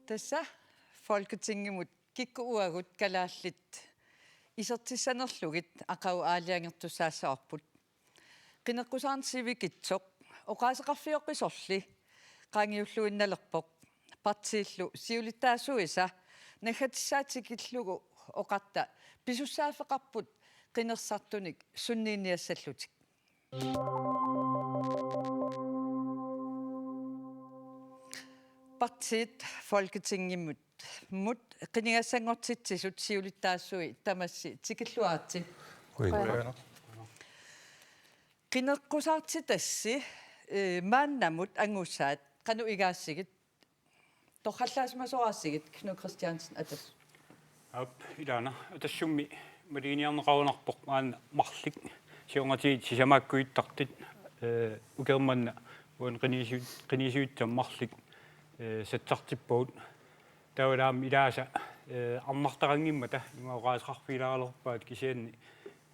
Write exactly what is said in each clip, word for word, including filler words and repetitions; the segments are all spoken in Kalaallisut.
Tassa Folketingimut kikkut uagut kalaallit isertissanerlugit aqagu aalajangertussaassavarput. Qineqqusaarneq sivikitsoq oqaaseqarfioqqisorli qaangiulluinnalerpoq, partiillu siulittaasuisa naggatissaa tikillugu oqarta pisussaaffeqarput qinersisartunik sunniiniassallutik. Partiit Folketingimut mut qinigassanngortitsisut siulittaasui tamassi tikilluaritsi. Qujanaq. Qujanaq. Qineqqusaartitassi, eh, maannamut angusaat qanoq igaatsigit? Torrallaasimasoraatsigit, Knud Kristiansen, atas. Aap, ilaana. Atassummi maluginiarneqarunarpoq maanna marluk siornatigut sisamaakkuittartut, eh, ukioq manna uani qinigassui-, qinigassutsimut marluk, eh, sassartippagut. Taavalu aamma ilaasa, eh, arnartaqanngimmata ima oqaaseqarfigilaaraluarpaat, kisianni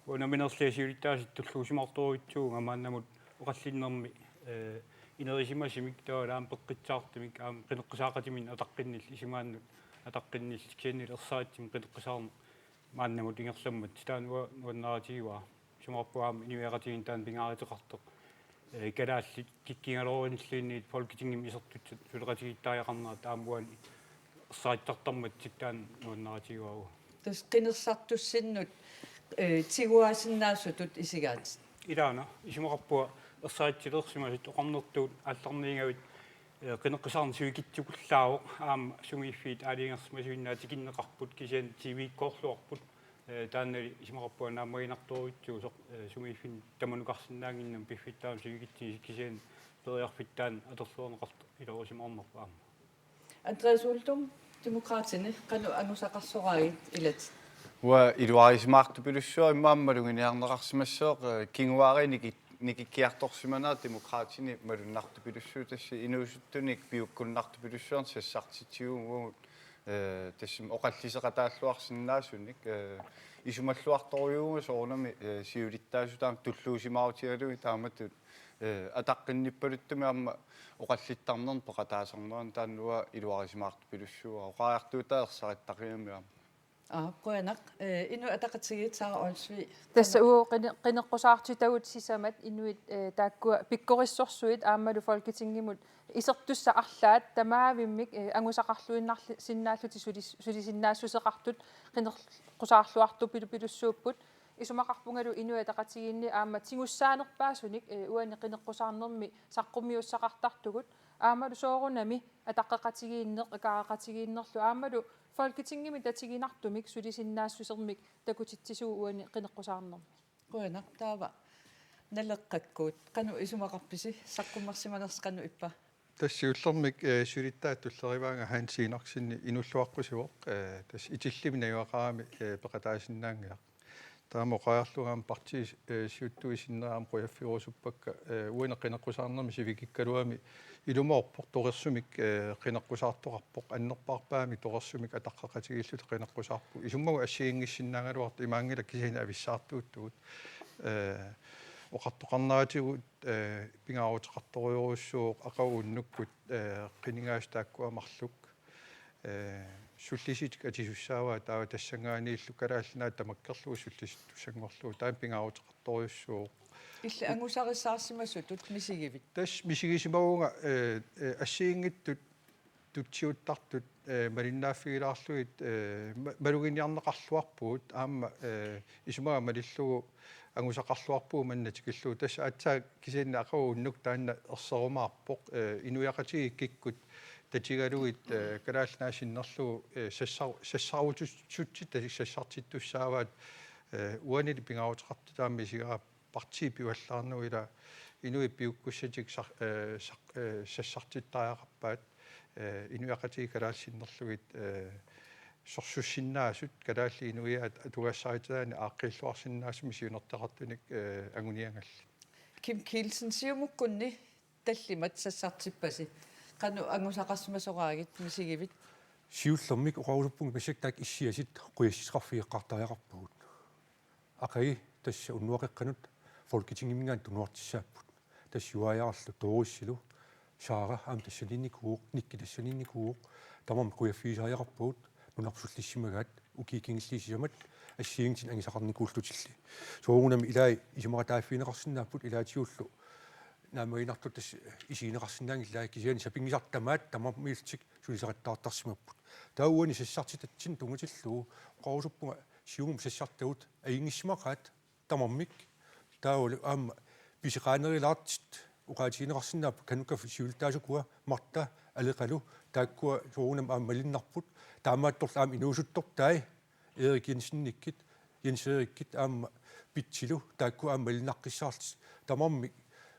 uanga nammineerlunga siulittaasutut tulluusimaartorujussuuvunga maannamut oqallinnermi, eh, inerisimasumik, taavalu aamma peqqissaartumik, aamma qineqqusaaqatiminnik ataqqinnillugu, isumaannut ataqqinnillugu, kisiannili ersaritsimik qineqqusaarneq maannamut ingerlammat, taanna uanga nuannaritigivara. Isumaqarpunga aamma inuiaqatigiinni taanna pingaaruteqartoq, eh, kalaallit kikkuugaluarunilluunniit Folketingimi isertussat suleqatigiittariaqarnerat aamma uani ersarissartarmat, taanna nuannaritigivara. Tassa qinersisartussinnut, eh, tiguaasinnaasutut isigaatit. Ilaana, isumaqarpunga ersarissilersimasut oqarnertut aallarniigavit, eh, qineqqusaarneq sivikitsukullaavoq, aamma sumiiffiit aalajangersimasuinnaat tikinneqarput, kisianni T V-kkoorluarput, eh, taannali isumaqarpunga naammaginartorujussuusoq, eh, sumiiffinni tamanukarsinnaannginnami piffissaq taama sivikitsunik, kisianni periarfissaq taanna atorluarneqartoq ilorisimaarnerpoq aamma. Andreas Uldum, Demokraatini, qanoq angusaqarsoraagit ilatit? Uanga iluarisimaartupilussuara immaqa aamma maluginiarneqarsimassooq, eh, kinguaariit niki-, nikikkiartorsimanera Demokraatini malunnartupilussuuvoq, tassa inuusuttunik piukkunnartupilussuarnik sassartitsiguuvugut, eh, tassami oqalliseqataalluarsinnaasunik, eh, isumalluartorujuuvunga soorunami, eh, siulittaasut aamma tulluusimaarutigalugit taamatut, eh, ataqqinnippaluttumik aamma oqallittarnernik peqataasarnerani, taanna uanga iluarisimaartupilussuara, oqariartuutaa ersarittarigamik aamma. Aa, qujanaq. Eh, Inuit Ataqatigiit, Sara Olsvig. Tassa uagut qine-, qineqqusaartitagut sisamat inuit, eh, taakkua pikkorissorsuit aammalu Folketingimut isertussat arlaat tamaavimmik, eh, angusaqarluinnarli-, sinnaallutik sulis-, sulisinnaassuseqartut qineqqusaarluartupilupilussuupput. Isumaqarpungalu Inuit Ataqatigiinni aamma tigussaanerpaasunik, eh, uani qineqqusaarnermi saqqummiussaqartartugut. Aammalu soorunami ataqqeqatigiinneq, akaareqatigiinnerlu aammalu Folketingimi tatiginartumik sulisinnaassusermik takutitsisugut uani qineqqusaarnermi. Qujanaq, taava Naleqqakkut. Qanoq isumaqarpisi, saqqummersimanersi qanoq ippa? Tassa siullermik, eh, siulittaasup tulleriiaanga Hans Enoksen inuulluaqqusivoq, eh, tassa Itillimi najugaqarami, eh, peqataasinnaanngilaq. Taama oqariarlunga aamma partiit, eh, siuttui sinneri aamma qujaffigerusuppakka, eh, uani qineqqusaarnermi sivikikkaluami ilumoorpoq, torersumik, eh, qineqqusaartoqarpoq, annerpaarpaamik torersumik ataqqeqatigiilluta qineqqusaarpugut. Isumaga assigiinngissinnaagaluartoq, imaanngilaq kisianni avissaartuuttugut. Eh, oqartoqarneratigut, eh, pingaaruteqartorujussuuvoq aqagu unnukkut, eh, qinigaasut taakkua marluk, eh, sullissutitik atisussaavaat, taava tassanngaanniillu Kalaallit Nunaat tamakkerlugu sullissittussanngorlugu, taanna pingaaruteqartorujussuuvoq. Illit angusarissaarsimasutut misigivit? Tassa misigisimavunga, eh, eh, assigiinngitsut tutsiuttartut, eh, malinnaaffigilaarlugit, eh, ma-, maluginiarneqarluarpugut, aamma, eh, isumaga malillugu angusaqarluarpugut manna tikillugu. Tassa aatsaat kisianni aqagu unnukkut taanna erserumaarpoq, eh, inuiaqatigiit kikkut tatigalugit, eh, Kalaallit Nunaat sinnerlugu, eh, sassa-, sassarutissutsit tassa sassartittussaavaat, eh, uanili pingaaruteqartut aamma isigaara partiit pivallaarnagu, ila inuit piukkussatik sar-, eh, sar-, eh, sassartittariaqarpaat, eh, inuiaqatigiit kalaallit sinnerlugit, eh, sorsussinnaasut, kalaallit inuiaat atugassarititaannik aaqqiilluarsinnaasumik siunertaqartunik, eh, anguniagallit. Kim Kielsen, Siumukkunni tallimat sassartippasi. Qanoq angusaqarsimasoraagit, misigivit? Siullermik oqarusuppunga massakkut taakku issiasut qujassutissaqarfigeqqaartariaqarpagut. Aqagu tassa unnuaqeqqanut Folketingiminngaanniit tunuartussaapput. Tassa juaarlu Doris-ilu, Saara aamma tassaniinnikuuvoq, Nikki tassaniinnikuuvoq, tamarmik qujaffigisariaqarpagut nunarput sullissimagaat ukiut kingulliit sisamat assigiinngitsunik angisaqarnikuullutillu. Soorunami ilaat isumaqataaffigineqarsinnaapput, ilaatigullu naammaginartut tassa isigineqarsinnaanngillat, kisianni sapinngisartut tamaat tamarmiillutik sulisaqattaartarsimapput. Taava uani sassartitatsinnut tunngatillugu oqarusuppunga Siumup sassartagut ajunngissimaqaat tamarmik. Taavalu aamma pisoqaanerulaartut oqaatigineqarsinnaapput Kanukkaffik siulittaasukua, Marta Aleqalu, taakkua soorunami aamma malunnarput. Taamaattorli aamma inuusuttortai Erik Jensenikkut, Jens Erikkut aamma Pitsilu, taakkua aamma malunnaqqissaarlutik. Tamarmik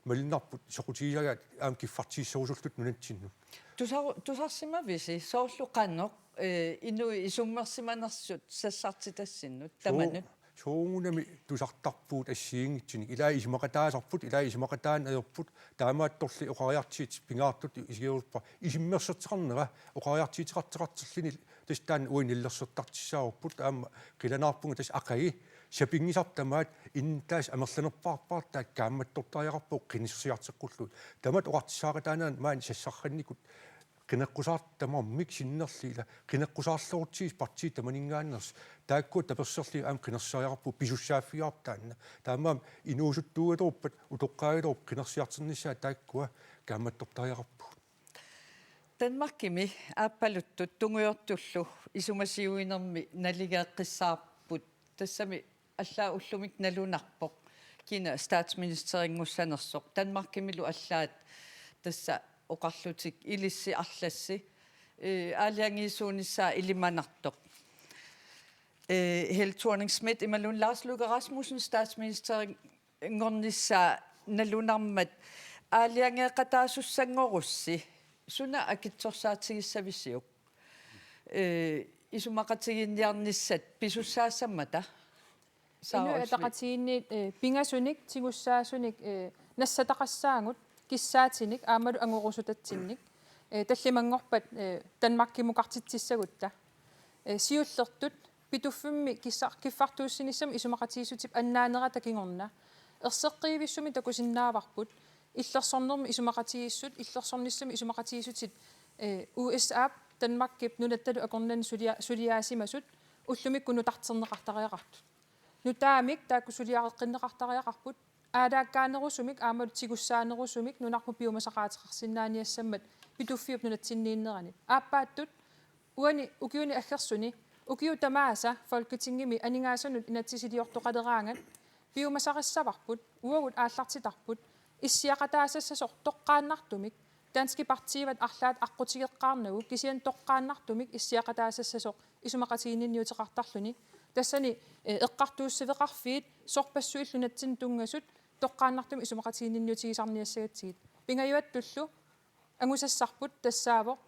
malunnarput soqutigisagaat aamma kiffartuussisorusullutik nunatsinnut. Tusar-, tusarsimavisi soorlu qanoq, eh, inuit isummersimanersut sassartitassinnut? Soo-, tamanut? Soorunami tusartarpugut assigiinngitsunik. Ilaat isumaqataasarput, ilaat isumaqataaneq ajorput, taamaattorli oqariartuutit pingaartutut isigerusupparput isummersorteqarnera, oqariartuuteqartoqartilluni tassa taanna uani nalilersortartussaavarput. Aamma qilanaarpunga tassa aqagu sapinngisartut tamaat innuttaasut amerlanerpaarpaartaat kaammattortariaqarpagut qinersiarteqqullugit. Tamat oqartussaaqataaneranni maani sassarrannikut qineqqusaartut tamarmik sinnerlugit, ila qineqqusaarlugit partiit tamaninngaanneersut, taakkua taperserlugit aamma qinersisariaqarpagut, pisussaaffigaarput taanna. Taamaammat inuusuttuugaluarpat utoqqaagaluarpat qinersiartornissaat taakkua kaammattortariaqarpagut. Danmarkimi aappaluttut tungujortullu isumasiuinermi naligeeqqissaarput, tassami allaat ullumikkut nalunarpoq kina statsministerinngussanersoq. Danmarkimilu allaat tassa oqarlutik ilissi arlassi, eh, aalajangiisuunissaa ilimanartoq. Eh, Helle Thorning-Schmidt imaluunniit Lars Løkke Rasmussen statsministerinngornissaa nalunarmat aalajangeeqataasussanngorussi suna akitsorsaatigissavisiuk? Eh, isumaqatigiinniarnissat pisussaassammata? Inuit Saarusmi. Ataqatigiinniit, eh, pingasunik, tigussaasunik, eh, nassataqassaagut, kissaatinik aammalu angorusutatsinnik, eh, tallimanngorpat, eh, Danmarkimukartitsissagutta. Eh, siullertut Pituffimmi kissa-, kiffartuussinissamut isumaqatigiissutip annaanerata kingorna erseqqivissumik takusinnaavarput, illersornermut isumaqatigiissut, illersornissamut isumaqatigiissutit, eh, U S A-p Danmarkip nunattalu akornanni sulia-, suliaasimasut ullumikkut nutarterneqartariaqartut. Nutaamik taakku suliareqqinneqartariaqarput, aalaakkaanerusumik aammalu tigussaanerusumik nunarput piumasaqaateqarsinnaaniassammat Pituffiup nunatsinniinnerani. Aappaattut uani ukiuni aggersuni ukiut tamaasa Folketingimi aningaasanut inatsisiliortoqaleraangat piumasarissavarput, uagut aallartitarput, issiaqataasassasoq toqqaannartumik, danskit partiit arlaat aqqutigeqqaarnagu, kisianni toqqaannartumik issiaqataasassasoq isumaqatiginninniuteqartarluni. Tassani, eh, eqqartuussiveqarfiit sorpassuillu nunatsinni tunngasut toqqaannartumik isumaqatiginninniutigisarniassagatsigit. Pingajuattullu angusassarput tassaavoq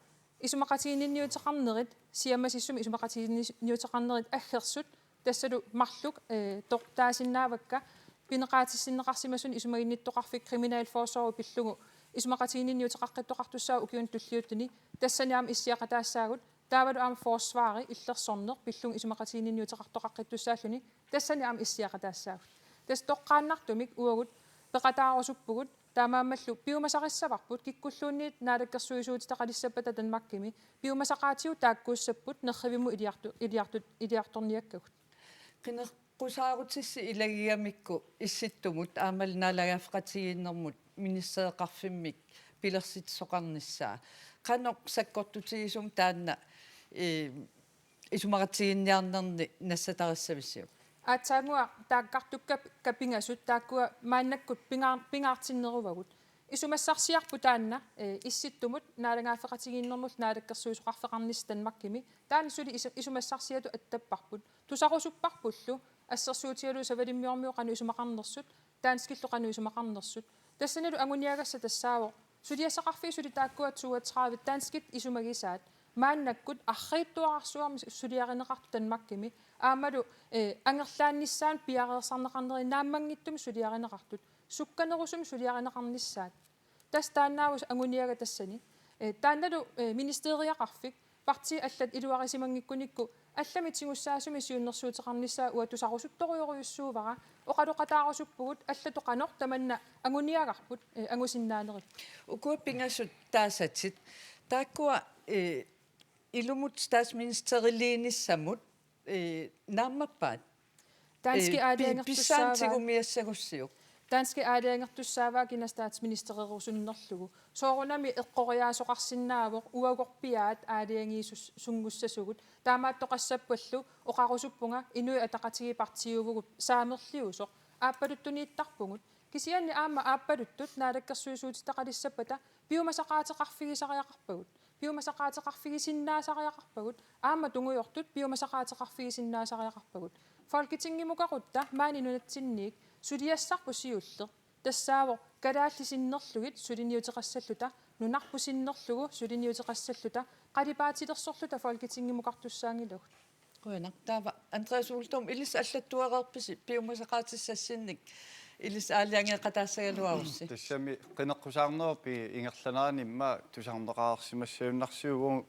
isumaqatiginninniuteqarnerit, siammasissumik isumaqatiginninniuteqarnerit aggersut, tassalu marluk, eh, tor-, taasinnaavakka, pineqaatissinneqarsimasunut isumaginnittoqarfik kriminalforsorg pillugu isumaqatiginninniuteqaqqittoqartussaavoq ukiuni tulliuttuni, tassani aamma issiaqataassaagut, taavalu aamma forsvari illersorneq pillugu isumaqatiginninniuteqartoqaqqittussaalluni, tassani aamma issiaqataassaagut. Tassa toqqaannartumik uagut peqataarusuppugut, taamaammallu piumasarissavarput, kikkulluunniit naalakkersuisuutitaqalissappata Danmarkimi piumasaqaatigut taakkuussapput nerrivimmut iliartu-, iliartu-, iliartorniakkagut. Qineqqusaarutissi ilagigamikku Issittumut aammalu naalagaaffeqatigiinnermut ministereqarfimmik pilersitsisoqarnissaa, qanoq sakkortutigisumik taanna, eh, isumaqatigiinniarnerni nassatarissavisiuk? Aatsaannguaq taakkartukka kapingasut taakkua maannakkut pingaa-, pingaartinneruvagut. Isumassarsiarput taanna, eh, Issittumut naalagaaffeqatigiinnermullu naalakkersuisoqarfeqarnissaq Danmarkimi. Taanna suli isu-, isumassarsiatut attapparput. Tusarusupparpullu assersuutigalugu savalimmiormiut qanoq isumaqarnersut, danskillu qanoq isumaqarnersut. Tassanilu anguniagassaq tassaavoq suliassaqarfiit suli taakkua toogtredive danskit isumagisaat maannakkut arriitsuararsuarmik suliarineqartut Danmarkimi, aammalu, eh, angerlaannissaannut piareersarneqarneri naammanngitsumik suliarineqartut, sukkanerusumik suliarineqarnissaat. Tassa taannaavoq anguniagaq tassani. Eh, taannalu, eh, ministeriaqarfik Partiit allat iluarisimanngikkunikkut allamik tigussaasumik siunnersuuteqarnissaa uanga tusarusuttorujorujussuuara, oqaloqataarusuppugut allatut qanoq tamanna anguniagarput, eh, angusinnaanerit. Ukua pingasut taasatit. Taakkua, eh, ilumut statsministeriliinissamut, eh, naammappaat? Danskit, eh, pi-, aalajangertussaavaat. Pissaantigu miassagussiuk. Danskit aalajangertussaavaat kina statsministererusunnerlugu. Soorunami eqqoriaasoqarsinnaavoq uagorpiaat aalajangiisus-, -sunngussasugut. Taamaattoqassappallu oqarusuppunga Inuit Ataqatigiit partiiuvugut saamerliusoq. Aappaluttuniittarpugut. Kisianni aamma aappaluttut naalakkersuisuutitaqalissappata piumasaqaateqarfigisariaqarpagut. Piumasaqaateqarfigisinnaasariaqarpagut. Aamma tungujortut piumasaqaateqarfigisinnaasariaqarpagut. Folketingimukarutta maani nunatsinniit suliassarput siulleq tassaavoq kalaallit sinnerlugit suliniuteqassalluta, nunarput sinnerlugu suliniuteqassalluta, qalipaatilersorluta Folketingimukartussaanngilagut. Qujanaq. Taava Andreas Uldum, ilissi allattuareerpisi piumasaqaatissassinnik ilissi aalajangeeqataassagaluarussi? Tassami qineqqusaarnerup ingerlanerani immaqa tusarneqareersimassagunarsiuk, uagut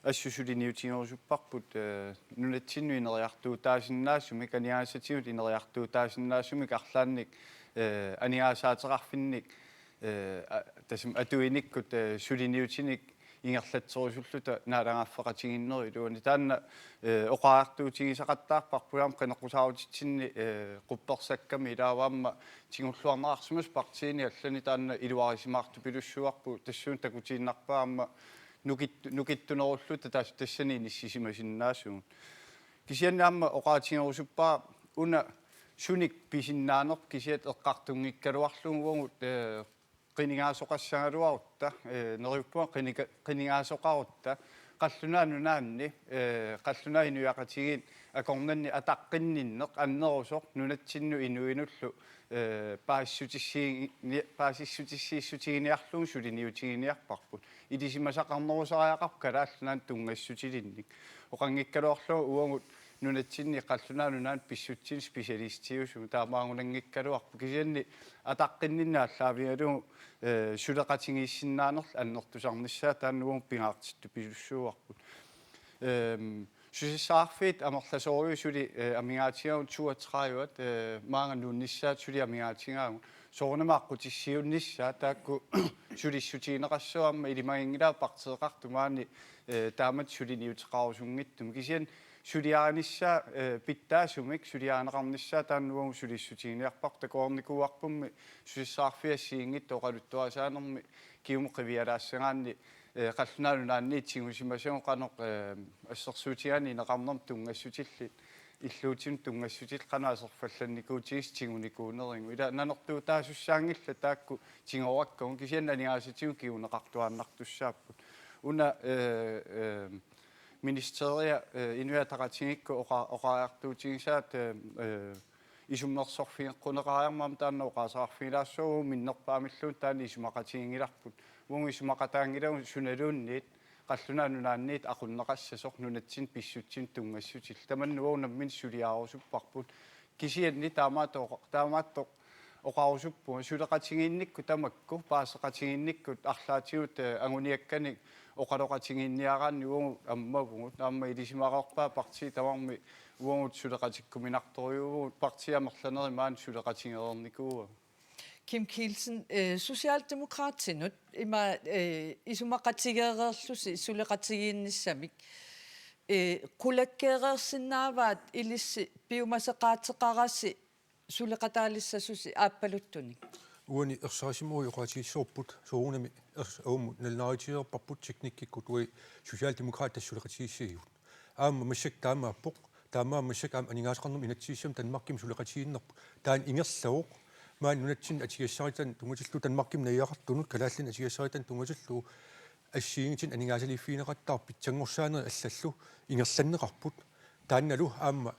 assut suliniutigerusupparput, eh, nunatsinnut ineriartuutaasinnaasumik, aningaasatigut ineriartuutaasinnaasumik arlaannik, eh, aningaasaateqarfinnik, eh, a-, tassami atuinikkut, eh, suliniutinik ingerlatserusulluta naalagaaffeqatigiinnerup iluani. Taanna, eh, oqariartuutigisaqattaarparput aamma qineqqusaarutitsinni, eh, quppersakkami, ilaava aamma tigulluarneqarsimasoq partiini allani taanna iluarisimaartupilussuuarput, tassuuna takutiinnarpaa aamma nukit-, nukittunerulluta tas-, tassani inissisimasinnaasugut. Kisianni aamma oqaatigerusuppara una sunik pisinnaanerput kisiat eqqartunngikkaluarlugu uagut, eh, qinigaasoqassagaluarutta, eh, neriuppunga qinika-, qinigaasoqarutta, Qallunaat Nunaanni, eh, Qallunaat Inuiaqatigiit akornanni ataqqinninneq annerusoq nunatsinnut inuinullu, eh, paasissutissiini-, paasissutissiissutiginiarlugu suliniutiginiarparput. Ilisimasaqarnerusariaqarpoq Kalaallit Nunaannut tunngassutilinnik. Oqanngikkaluarlugu uagut nunatsinni Qallunaat Nunaannut pissutsinut specialistiusumik taamaagunanngikkaluarpoq. Kisianni ataqqinninneq aallaavigalugu, eh, suleqatigiissinnaanerlu annertusarnissaa taanna uagut pingaartittupilussuuarput. Ehm, susassaqarfiit amerlasoorujussuit suli, eh, amigaatigaavut toogtredive, eh, maanga nuunnissaat suli amigaatigaagut. Soorunami aqqutissiuunnissaat taakku sulissutigineqassaaq aamma ilimaginngilaat partiiqartut maani, eh, taamatut suliniuteqarusunngitsumik. Kisianni suliarinissaa, eh, pitsaasumik suliarineqarnissaa taanna uagut sulissutiginiarparput, takoreernikuuarpummi susassaqarfiit assigiinngitsut oqaluttuarisaanermi kingumut qivialaassagaanni, eh, Qallunaat Nunaanniit tigusimasagut qanoq, eh, assersuutigaanni ineqarnermut tunngassutillit, illuutinut tunngassutillit qanoq aserfallannikuutigissut tigunikuunerigut. Ila nanertuutaasussaanngillat taakku tigorakkagut, kisianni aningaasatigut kinguneqartuaannartussaapput. Una, eh, eh, ministeria, eh, Inuit Ataqatigiikkut oqa-, oqariartuutigisaat, eh, eh, isummersorfigeqquneqariarmat taanna oqaaseqarfigilaassaaq, uagut minnerpaamilluunniit taanna isumaqatiginngilarput. Uagut isumaqataanngilagut sunaluunniit Qallunaat Nunaanniit aqunneqassasoq nunatsinni pissutsinut tunngassutillit. Tamanna uagut nammineq suliarusupparput. Kisianni taamaattoq oqa-, taamaattoq oqarusuppunga suleqatigiinnikkut tamakku, paaseqatigiinnikkut arlaatigut, eh, anguniakkanik oqaloqatigiinniaraanni uagut ammavugut. Aamma ilisimareerpaat partiit tamarmik uagut suleqatikkuminartorujuuvugut, partiit amerlanerit maani suleqatigereernikuuagut. Kim Kielsen, eh, Socialdemokratinut ima, eh, isumaqatigeereerlusi suleqatigiinnissamik, eh, qulakkeereersinnaavaat ilissi piumasaqaateqarasi suleqataalissasusi aappaluttunik? Uani ersarisimaguit oqaatigissavarput soorunami ers-, aamma nalunaarutigereerparput teknikkikkut uagut Socialdemokratit tassa suleqatigiissagigut. Aamma massakkut taamaappoq, taamaammat massakkut aamma aningaasaqarnermut inatsisissami Danmarkimi suleqatigiinnerput. Taanna ingerlavoq. Maani nunatsinni atugassaritaanut tunngatillugu, Danmarkimi najugaqartunut kalaallinut atugassaritaanut tunngatillugu assigiinngitsunik aningaasaliiffigineqattaartut pitsanngorsaanerit allallu ingerlanneqarput. Taannalu aamma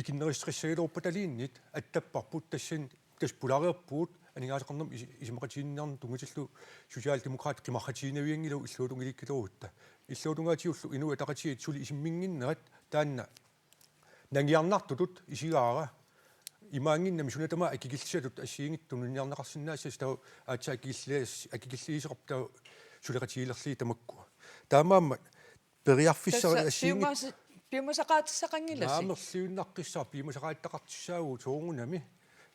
ikinnerussuteqassagaluarpataluunniit attapparput, tassani tassa pulareerpugut aningaasaqarnermut isi-, isumaqatigiinniarnermut tunngatillugu Socialdemokratit qimarratiginavianngilagut illuatungiliikkaluarutta. Illuatungaatigullu Inuit Ataqatigiit suli isumminnginnerat taanna nangiarnartutut isigaara, imaanngimmat suna tamaat akikillisatut assigiinngitsut tuniniarneqarsinnaassasut taava aatsaat akikilliis-, akikilliisoqarput taava suleqatigilerlugit tamakku. Taamaammat periarfissaq Tassa assigiinngit- piumaasi-, piumasaqaatissaanngilasi. Naamerliinnartussaq piumasaqaattaqartussaavoq soorunami.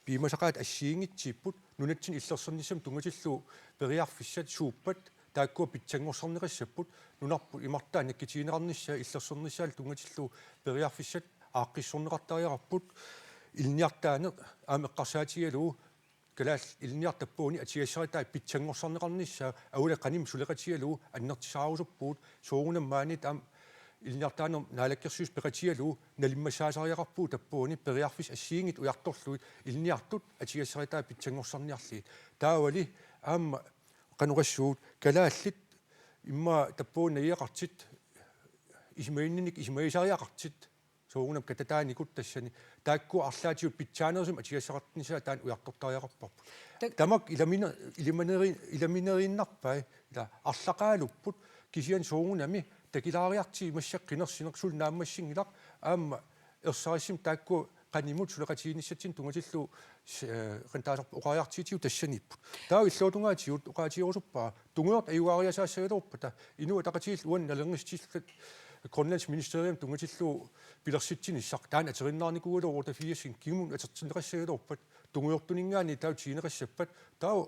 Piumasaqaatit assigiinngitsuupput nunatsinni illersornissamut tunngatillugu periarfissat suuppat taakkua pitsanngorsarneqassapput, nunarput imartaa nakkutigineqarnissaa illersornissaalu tunngatillugu periarfissat aaqqissorneqartariaqarput. Ilinniartitaaneq aamma eqqarsaatigalugu kalaallit ilinniartut tappavani atugassaritaat pitsanngorsarneqarnissaa aulaq qanimut suleqatigalugu annertusaarusuppugut, soorunami maani aamma ilinniartitaaneq naalakkersuisut peqatigalugu nalimmassaasariaqarpugut tappavani periarfissat assigiinngitsut ujartorlugit ilinniartut atugassaritaat pitsanngorsarniarlugit. Taavali aamma qanoq oqassuunga kalaallit immaqa tappavani najugaqartut isumaginninnikkut isumagisariaqartut soorunami katataanikut tassani taakkua arlaatigut pitsaanerusumik atugassaqarnissaa taanna ujartortariaqarparput. Tak- Tamakku ilamine-, ilimaneri-, ilamineriinnarpai ila arlaqaalupput kisianni soorunami takilaariartigu massakkut qinersineq suli naammassinngilaq aamma ersarissumik taakkua qanimut suleqatigiinnissatsinnut tunngatillugu s-, eh, qantaasarpa oqariartuutigut tassaniipput. Taava illuatungaatigut oqaatigerusuppara tungujortut ajugaariasaassagalorpata Inuit Ataqatigiit uani nalornissutillit Grønlands Ministerium tunngatillugu pilersitsinissaq taanna ateriinnaarnikuugaluarpoq otteogfirsimi kingumut atortinneqassagaluarpat tungujortuninngaanniit taava tiguneqassappat taava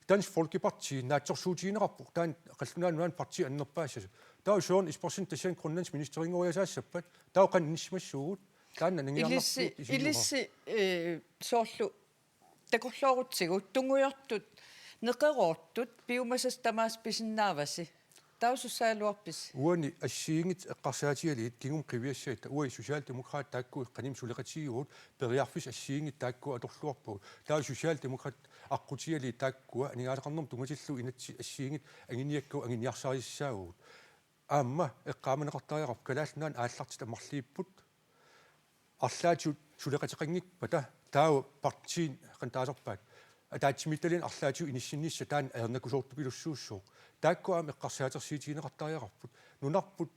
Dansk Folkeparti naatsorsuutigineqarpoq taanna qallunaat nunaannut partii annerpaassasoq. Taava Søren Espersen tassani Grønlands ministerinngoriasaassappat taava qanoq inissimassuugut taanna nangiarnartuut Ilissi, ilissi, eh, soorlu takorloorutsigu tungujortut neqeroortut piumasat tamaasa pisinnaavasi. Taava sussagaluarpisi? Uani assigiinngitsut eqqarsaatigalugit kingumut qiviassagatta uagut Socialdemokratitut taakku qanimut suleqatigivagut periarfissat assigiinngitsut taakku atorluarpagut. Taava Socialdemokratit aqqutigalugit taakkua aningaasaqarnermut tunngatillugu inatsit assigiinngitsut anguniakkagut anguniarsarissaagut. Aamma eqqaamaneqartariaqarpoq Kalaallit Nunaanni aallartitat marluupput. Arlaatigut suleqateqanngippata taava partiini qantaasarpaat ataatsimiititaliani arlaatigut inissinnissaq taanna ajornakusoortupilussuussooq. Taakku aamma eqqarsaatersuutigineqartariaqarput. Nunarput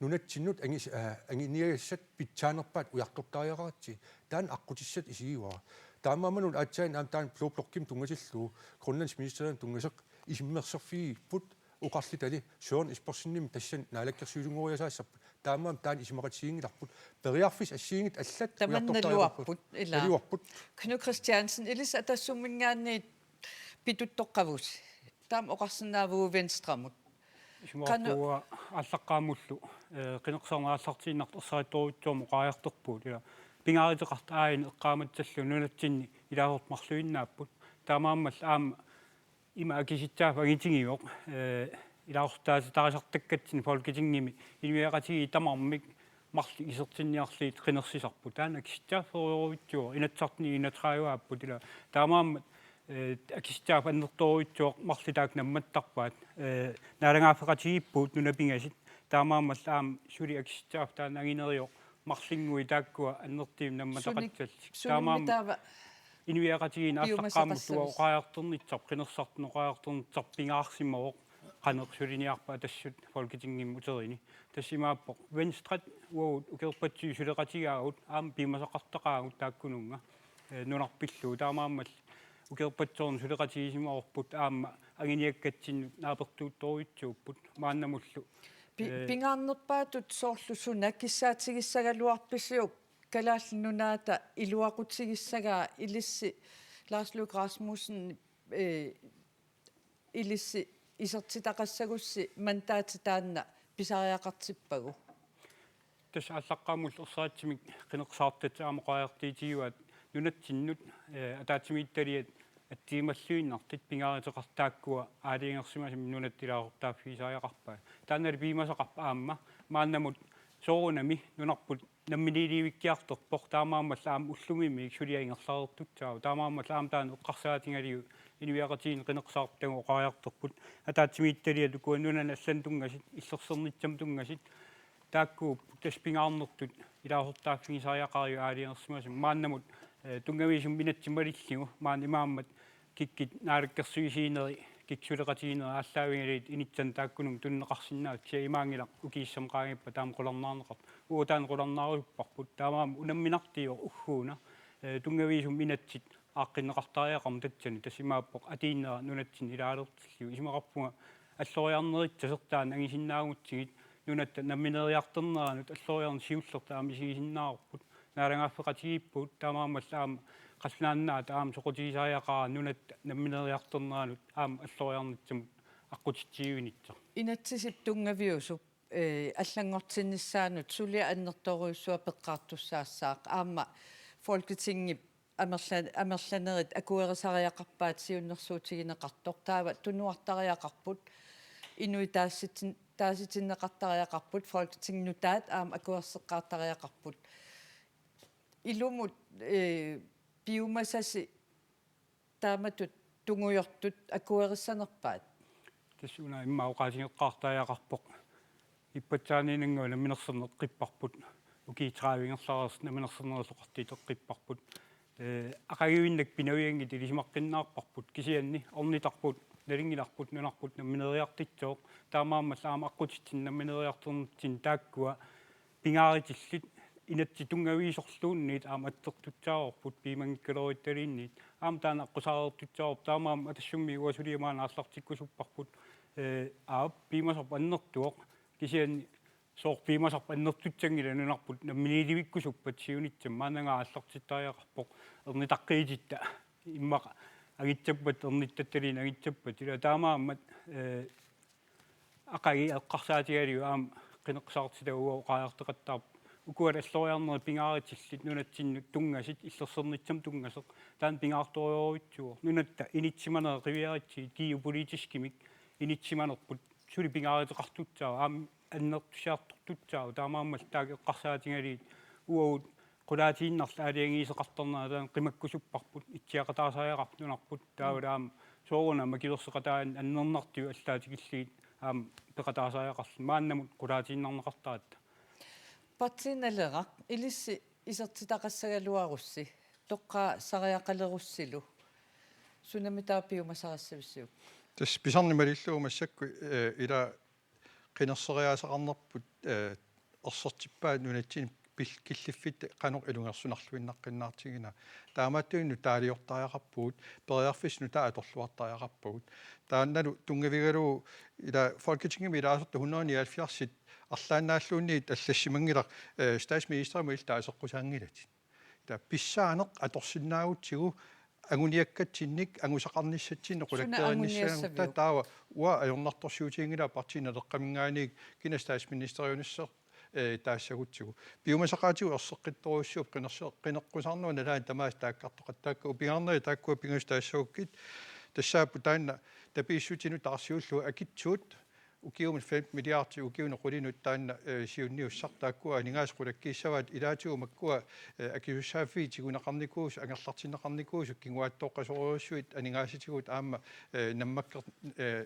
nunatsinnut angis-, aa, anguniagassat pitsaanerpaat ujartortariaqaratsigit. Taanna aqqutissatut isigivara. Taamaammat aatsaat aamma taanna Blå Blokkimut tunngatillugu Grønlands Ministeriumut tunngasoq isummersorfigigipput oqarlutali Søren Espersenimit tassani naalakkersuisunngoriasaassappat. Taamaammat taanna isumaqatiginngilarput. Periarfissat assigiinngitsut allat Tamanna ujartortariaqarput. Naluarput, ilaa. Naluarput. Knud Kristiansen, ilissi Atassumminngaanniit pituttoqqavusi. Taama oqarsinnaavugut Venstremut. Qanoq- Isumaqarpunga aallaqqaammullu, eh, qineqqusaarneq aallartiinnartoq ersarittorujussuarmik oqariartorpugut, ila pingaaruteqartut aajuna eqqaamatsallugu nunatsinni ilaasortat marluinnaapput. Taamaammallu aamma ima akisussaaffik angitigivoq, eh, ilaasortaatitarisartakkatsinnik Folketingimi inuiaqatigiit tamarmik marluk isertinniarlugit qinersisarput. Taanna akisussaaffeerujussuuvoq, Inatsisartuni enogtredive-aapput, ila taamaammat, eh, akisussaaffik annertoorujussuaq marluk taakku nammattarpaat, eh, naalagaaffeqatigiippugut nunap pingasut. Taamaammallu aamma suli akisussaaffik taanna angineruvoq marlunnguit taakkua annertuumik nammataqassallutik. Sunik-, sunimmi taava Inuiaqatigiinni aallaqqaammullu piumasaqassavis- oqariartornissarput, qinersisartunut oqariartornissarput pingaarsimavoq qanoq sulineqarpat Atassut Folketingimi uterini. Tassa imaappoq Venstret uagut ukiorpassuit suleqatigaagut aamma piumasaqartaqaagut taakkununnga, eh, nunarput pillugu. Taamaammallu ukiorpassuarni suleqatigisimavarput aamma anguniakkatsinnut naapertuuttorujussuupput maannamullu. Pi-, eh, pingaarnerpaatut soorlu suna kissaatigissagaluarpisiuk Kalaallit Nunaata iluaqutigissagaa, ilissi Lars Løkke Rasmussen, eh, ilissi isertitaqassagussi mandati taanna pisariaqartippagu? Tassa aallaqqaammullu ersaritsimik qineqqusaartut aamma oqariartuutigivaat nunatsinnut, eh, ataatsimiititaliat atsigimalluinnartut pingaaruteqartut taakkua aalajangersimasumik nunatta ilaasortaaffigisariaqarpaat. Taannali piumasaqarpoq aamma maannamut soorunami nunarput namminiilivikkiartorpoq, taamaammallu aamma ullumimmiit suliaq ingerlareertussaavoq. Taamaammallu aamma taanna eqqarsaatigalugu inuiaqatigiinni qineqqusaartut taakku oqariartorput. Ataatsimiititaliat ukua nunani allani tunngasut, illersornissamut tunngasut, taakkuupput tassa pingaarnertut ilaasortaaffigisariaqarput aalajangersimasumik. Maannamut, eh, tunngaviusumik inatsit malillugu maani imaammat kikkut naalakkersuisuunerit, kikkut suleqatigiinnerit aallaavigalugit inissanik taakkununnga tunineqarsinnaasut, kisianni imaanngilaq ukiut tamaasa qaangiuppata taama qularnaarneqartoq. Uagut taanna qularnaarusupparput, taamaammat unamminartuuvoq ugguuna, eh, tunngaviusumik inatsit aaqqinneqartariaqarmat tassani, tassa imaappoq atuinnera nunatsinni ilaalertillugu. Isumaqarpunga alloriarnerit tasertaat angusinnaagutsigit nunatta nammineriartorneranut alloriarneq siullertut aamma isigisinnaavarput. Naalagaaffeqatigiippugut, taamaammallu aamma qallunaat nunaata aamma soqutigisariaqarput nunatta nammineriartorneranut aamma alloriarnissamut aqqutissiuinissaq. Inatsisip tunngaviusup, eh, allanngortinnissaanut suli annertoorujussuaq peqqaartussaassaaq, aamma Folketingip amerla-, amerlanerit akuerisariaqarpaat siunnersuutigineqartoq. Taava tunuartariaqarput, inuit taasitin-, taasitinneqartariaqarput, Folketingip nutaat aamma akuerseqqaartariaqarput. Ilumut, eh, piumasasi taamatut tungujortut akuerissanerpaat? Tassa una immaqa oqaatigeqqaartariaqarpoq. Ippassaaniinnannguaq namminersorneq qipparput. Ukiut tredive ingerlareersut namminersorneq illoqarfiit qipparput. Eh, aqaguinnaat pinavianngitsut ilisimaqqinnaarparput. Kisianni ornitarput, nalunngilarput, nunarput nammineriartussooq. Taamaammallu aamma aqqutissineq nammineriartornitsinni taakkua pingaarutillit inatsit tunngaviisorluunniit aamma atsertussaavarput piumanngikkaluaruttaluunniit. Aamma taanna aqqusaareertussaavarput, taamaammat Atassummi uanga suli maanna aallartikkusupparput. Eh, aap, piumasarput annertuvoq. Kisianni sooq piumasarput annertussanngilaq, nunarput namminiilivikkusuppat siunissami, maannangaaq aallartittariaqarpoq ernitaqqiititta. Immaqa angissappat, ernittattaluunniit angissappat. Ila taamaammat, eh, aqagu eqqarsaatigalugu aamma qineqqusaartitaq uanga oqariartoqattaarpoq. Ukua alloriarnerit pingaarutillit nunatsinnut tunngasut, illersornissamut tunngasoq. Taanna pingaartorujussuuvoq. Nunatta inissimanerat qiviarutsigit geopolitiskimik inissimanerput suli pingaaruteqartussaavoq, aamma annertusiartortussaavoq, taamaammallu taakku eqqarsaatigalugit uagut qulaatiinnarluta aalajangiisoqartarnera taanna qimakkusupparput, itsiaqataasariaqarpoq nunarput, taavalu aamma soorunami makulersoqataanut annernartut allaatikillugit aamma peqataasariaqarluni, maannamut qulaatiinnarneqartaratta. Partii Naleraq ilissi isertitaqassagaluarussi, toqqaasariaqalerussilu, sunami taava piumasarissavisiuk? Tassa pisarneq malillugu massakkut, eh, ila qinerseriaaseqarnerput, eh, ersertippaat nunatsinni pil-, killiffitta qanoq ilungersunarluinnaqqinnaartiginera. Taamaattunik nutaaliortariaqarpugut, periarfissat nutaat atorluartariaqarpagut. Taannalu tunngavigalugu ila Folketingimi ilaasortat hundrede nioghalvfjerdsit arlaannaalluunniit allassimanngilaq, eh, statsministerimut illit taaseqqusaanngilatit. Ila pissaaneq atorsinnaagutsigu anguniakkatsinnik angusaqarnissatsinnik. Suna qulakkeerinnissaanut anguniassaviuk? Ta-, taava uanga ajornartorsiutiginngilara Partii Naleqqaminngaanniit kina statsministeriunissaa, eh, taassagutsigu. Piumasaqaatigut erseqqittorujussuupput, qinerse-, qineqqusaarnerup nalaani tamaasa taakkartoqattaarput, taakku pingaarnerit taakkua pingasut taassagukkit. Tassaapput taanna tapiissutinut taarsiullugu akitsuut ukiumut femten milliardi, ukiunut qulinut taanna, eh, siunniussaq, taakkua aningaasat qulakkiissavaat, ilaatigut makkua, eh, akisussaaffiit tiguneqarnikuusut, angerlartinneqarnikuusut, kinguaattooqqasorujussuit aningaasatigut aamma, eh, nammakkeer-, eh,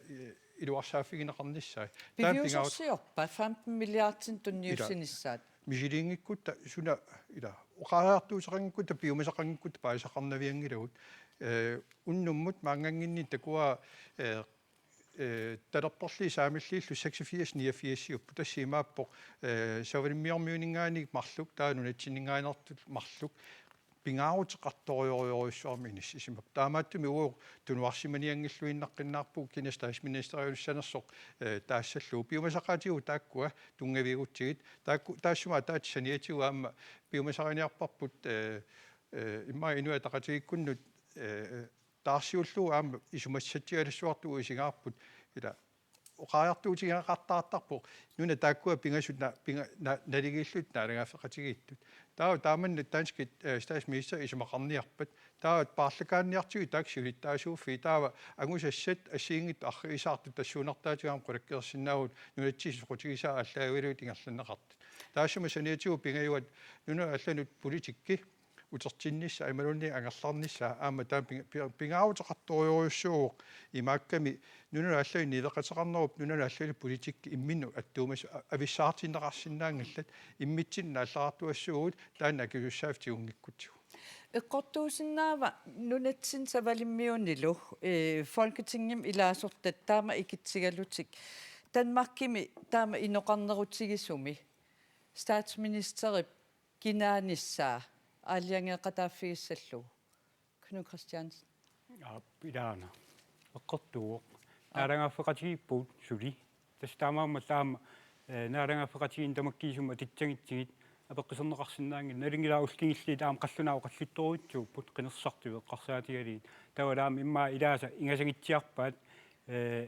iluarsaaffigineqarnissaat. Taanna pingaarut- Piviusorsiorpa femten milliardinik tunniussinissaat? Ila. Misiliinngikkutta suna, ila, oqariartuuteqanngikkutta, piumasaqanngikkutta paasisaqarnavianngilagut. Eh, unnummut maannganninni takuara, eh, eh, talerperliit saamilliillu seksogfirs niogfirsiupput, tassa imaappoq, eh, Savalimmiormiuninngaanniit marluk, taava nunatsinninngaanneersoq marluk, pingaaruteqartorujorujussuarmik inissisimavoq. Taamaattumik uagut tunuarsimanianngilluinnaqqinnaarpugut kina statsministeriunissanersoq, eh, taassallugu. Piumasaqaatigut taakkua tunngaviigutsigit. Taakku, taassuma ataatsip saniatigut aamma piumasariniarparput, eh, eh, immaqa Inuit Ataqatigiikkunnut, eh, taarsiullugu aamma isumassatigalassuartut isigaarput, ila oqariartuutigeqartarpoq nunat taakkua pingasut na-, pinga-, na-, naligiillutik naalagaaffeqatigiittut. Taava taamannak danskit, eh, statsminister isumaqarniarpat. Taava paarlakaanniartigu taakku siulittaasuuffiit. Taava angusassat assigiinngitsut arriitsaartut tassuunartaatigut aamma qulakkeersinnaavugut nunatsinni soqutigisaat aallaavigalugit ingerlanneqartut. Taassuma saniatigut pingajuat nunanut allanut politikki utertinnissaa imaluunniit angerlarnissaa aamma taanna pinga-, pinga-, pingaaruteqartorujussuuvoq, imaakkami nunanut allanut niueqateqarnerup nunanut allanut politikki imminnut attuumasut a-, avissaartinneqarsinnaanngillat, immitsinnut naalleqartuassuugut taanna akisussaaffik tigunngikkutsigit. Eqqortuusinnaava nunatsinni Savalimmiunilu, eh, Folketingimi ilaasortat taama ikitsigalutik Danmarkimi taama inoqarnerutigisumi statsministerip kinaanissaa aalajangeeqataaffigissallugu? Knud Kristiansen. Aap, ilaana. Eqqortuuvoq. Aap. Naalagaaffeqatigiippugut suli. Tassa taamaammat aamma eh, naalagaaffeqatigiinni tamakkiisumik atussagutsigit apeqquserneqarsinnaanngillat, nalunngilara ullut kingulliit aamma qallunaat oqallittorujussuupput qinersisartut eqqarsaatigalugit. Taavalu aamma immaqa ilaasa ingasagutsiarpaat, eh,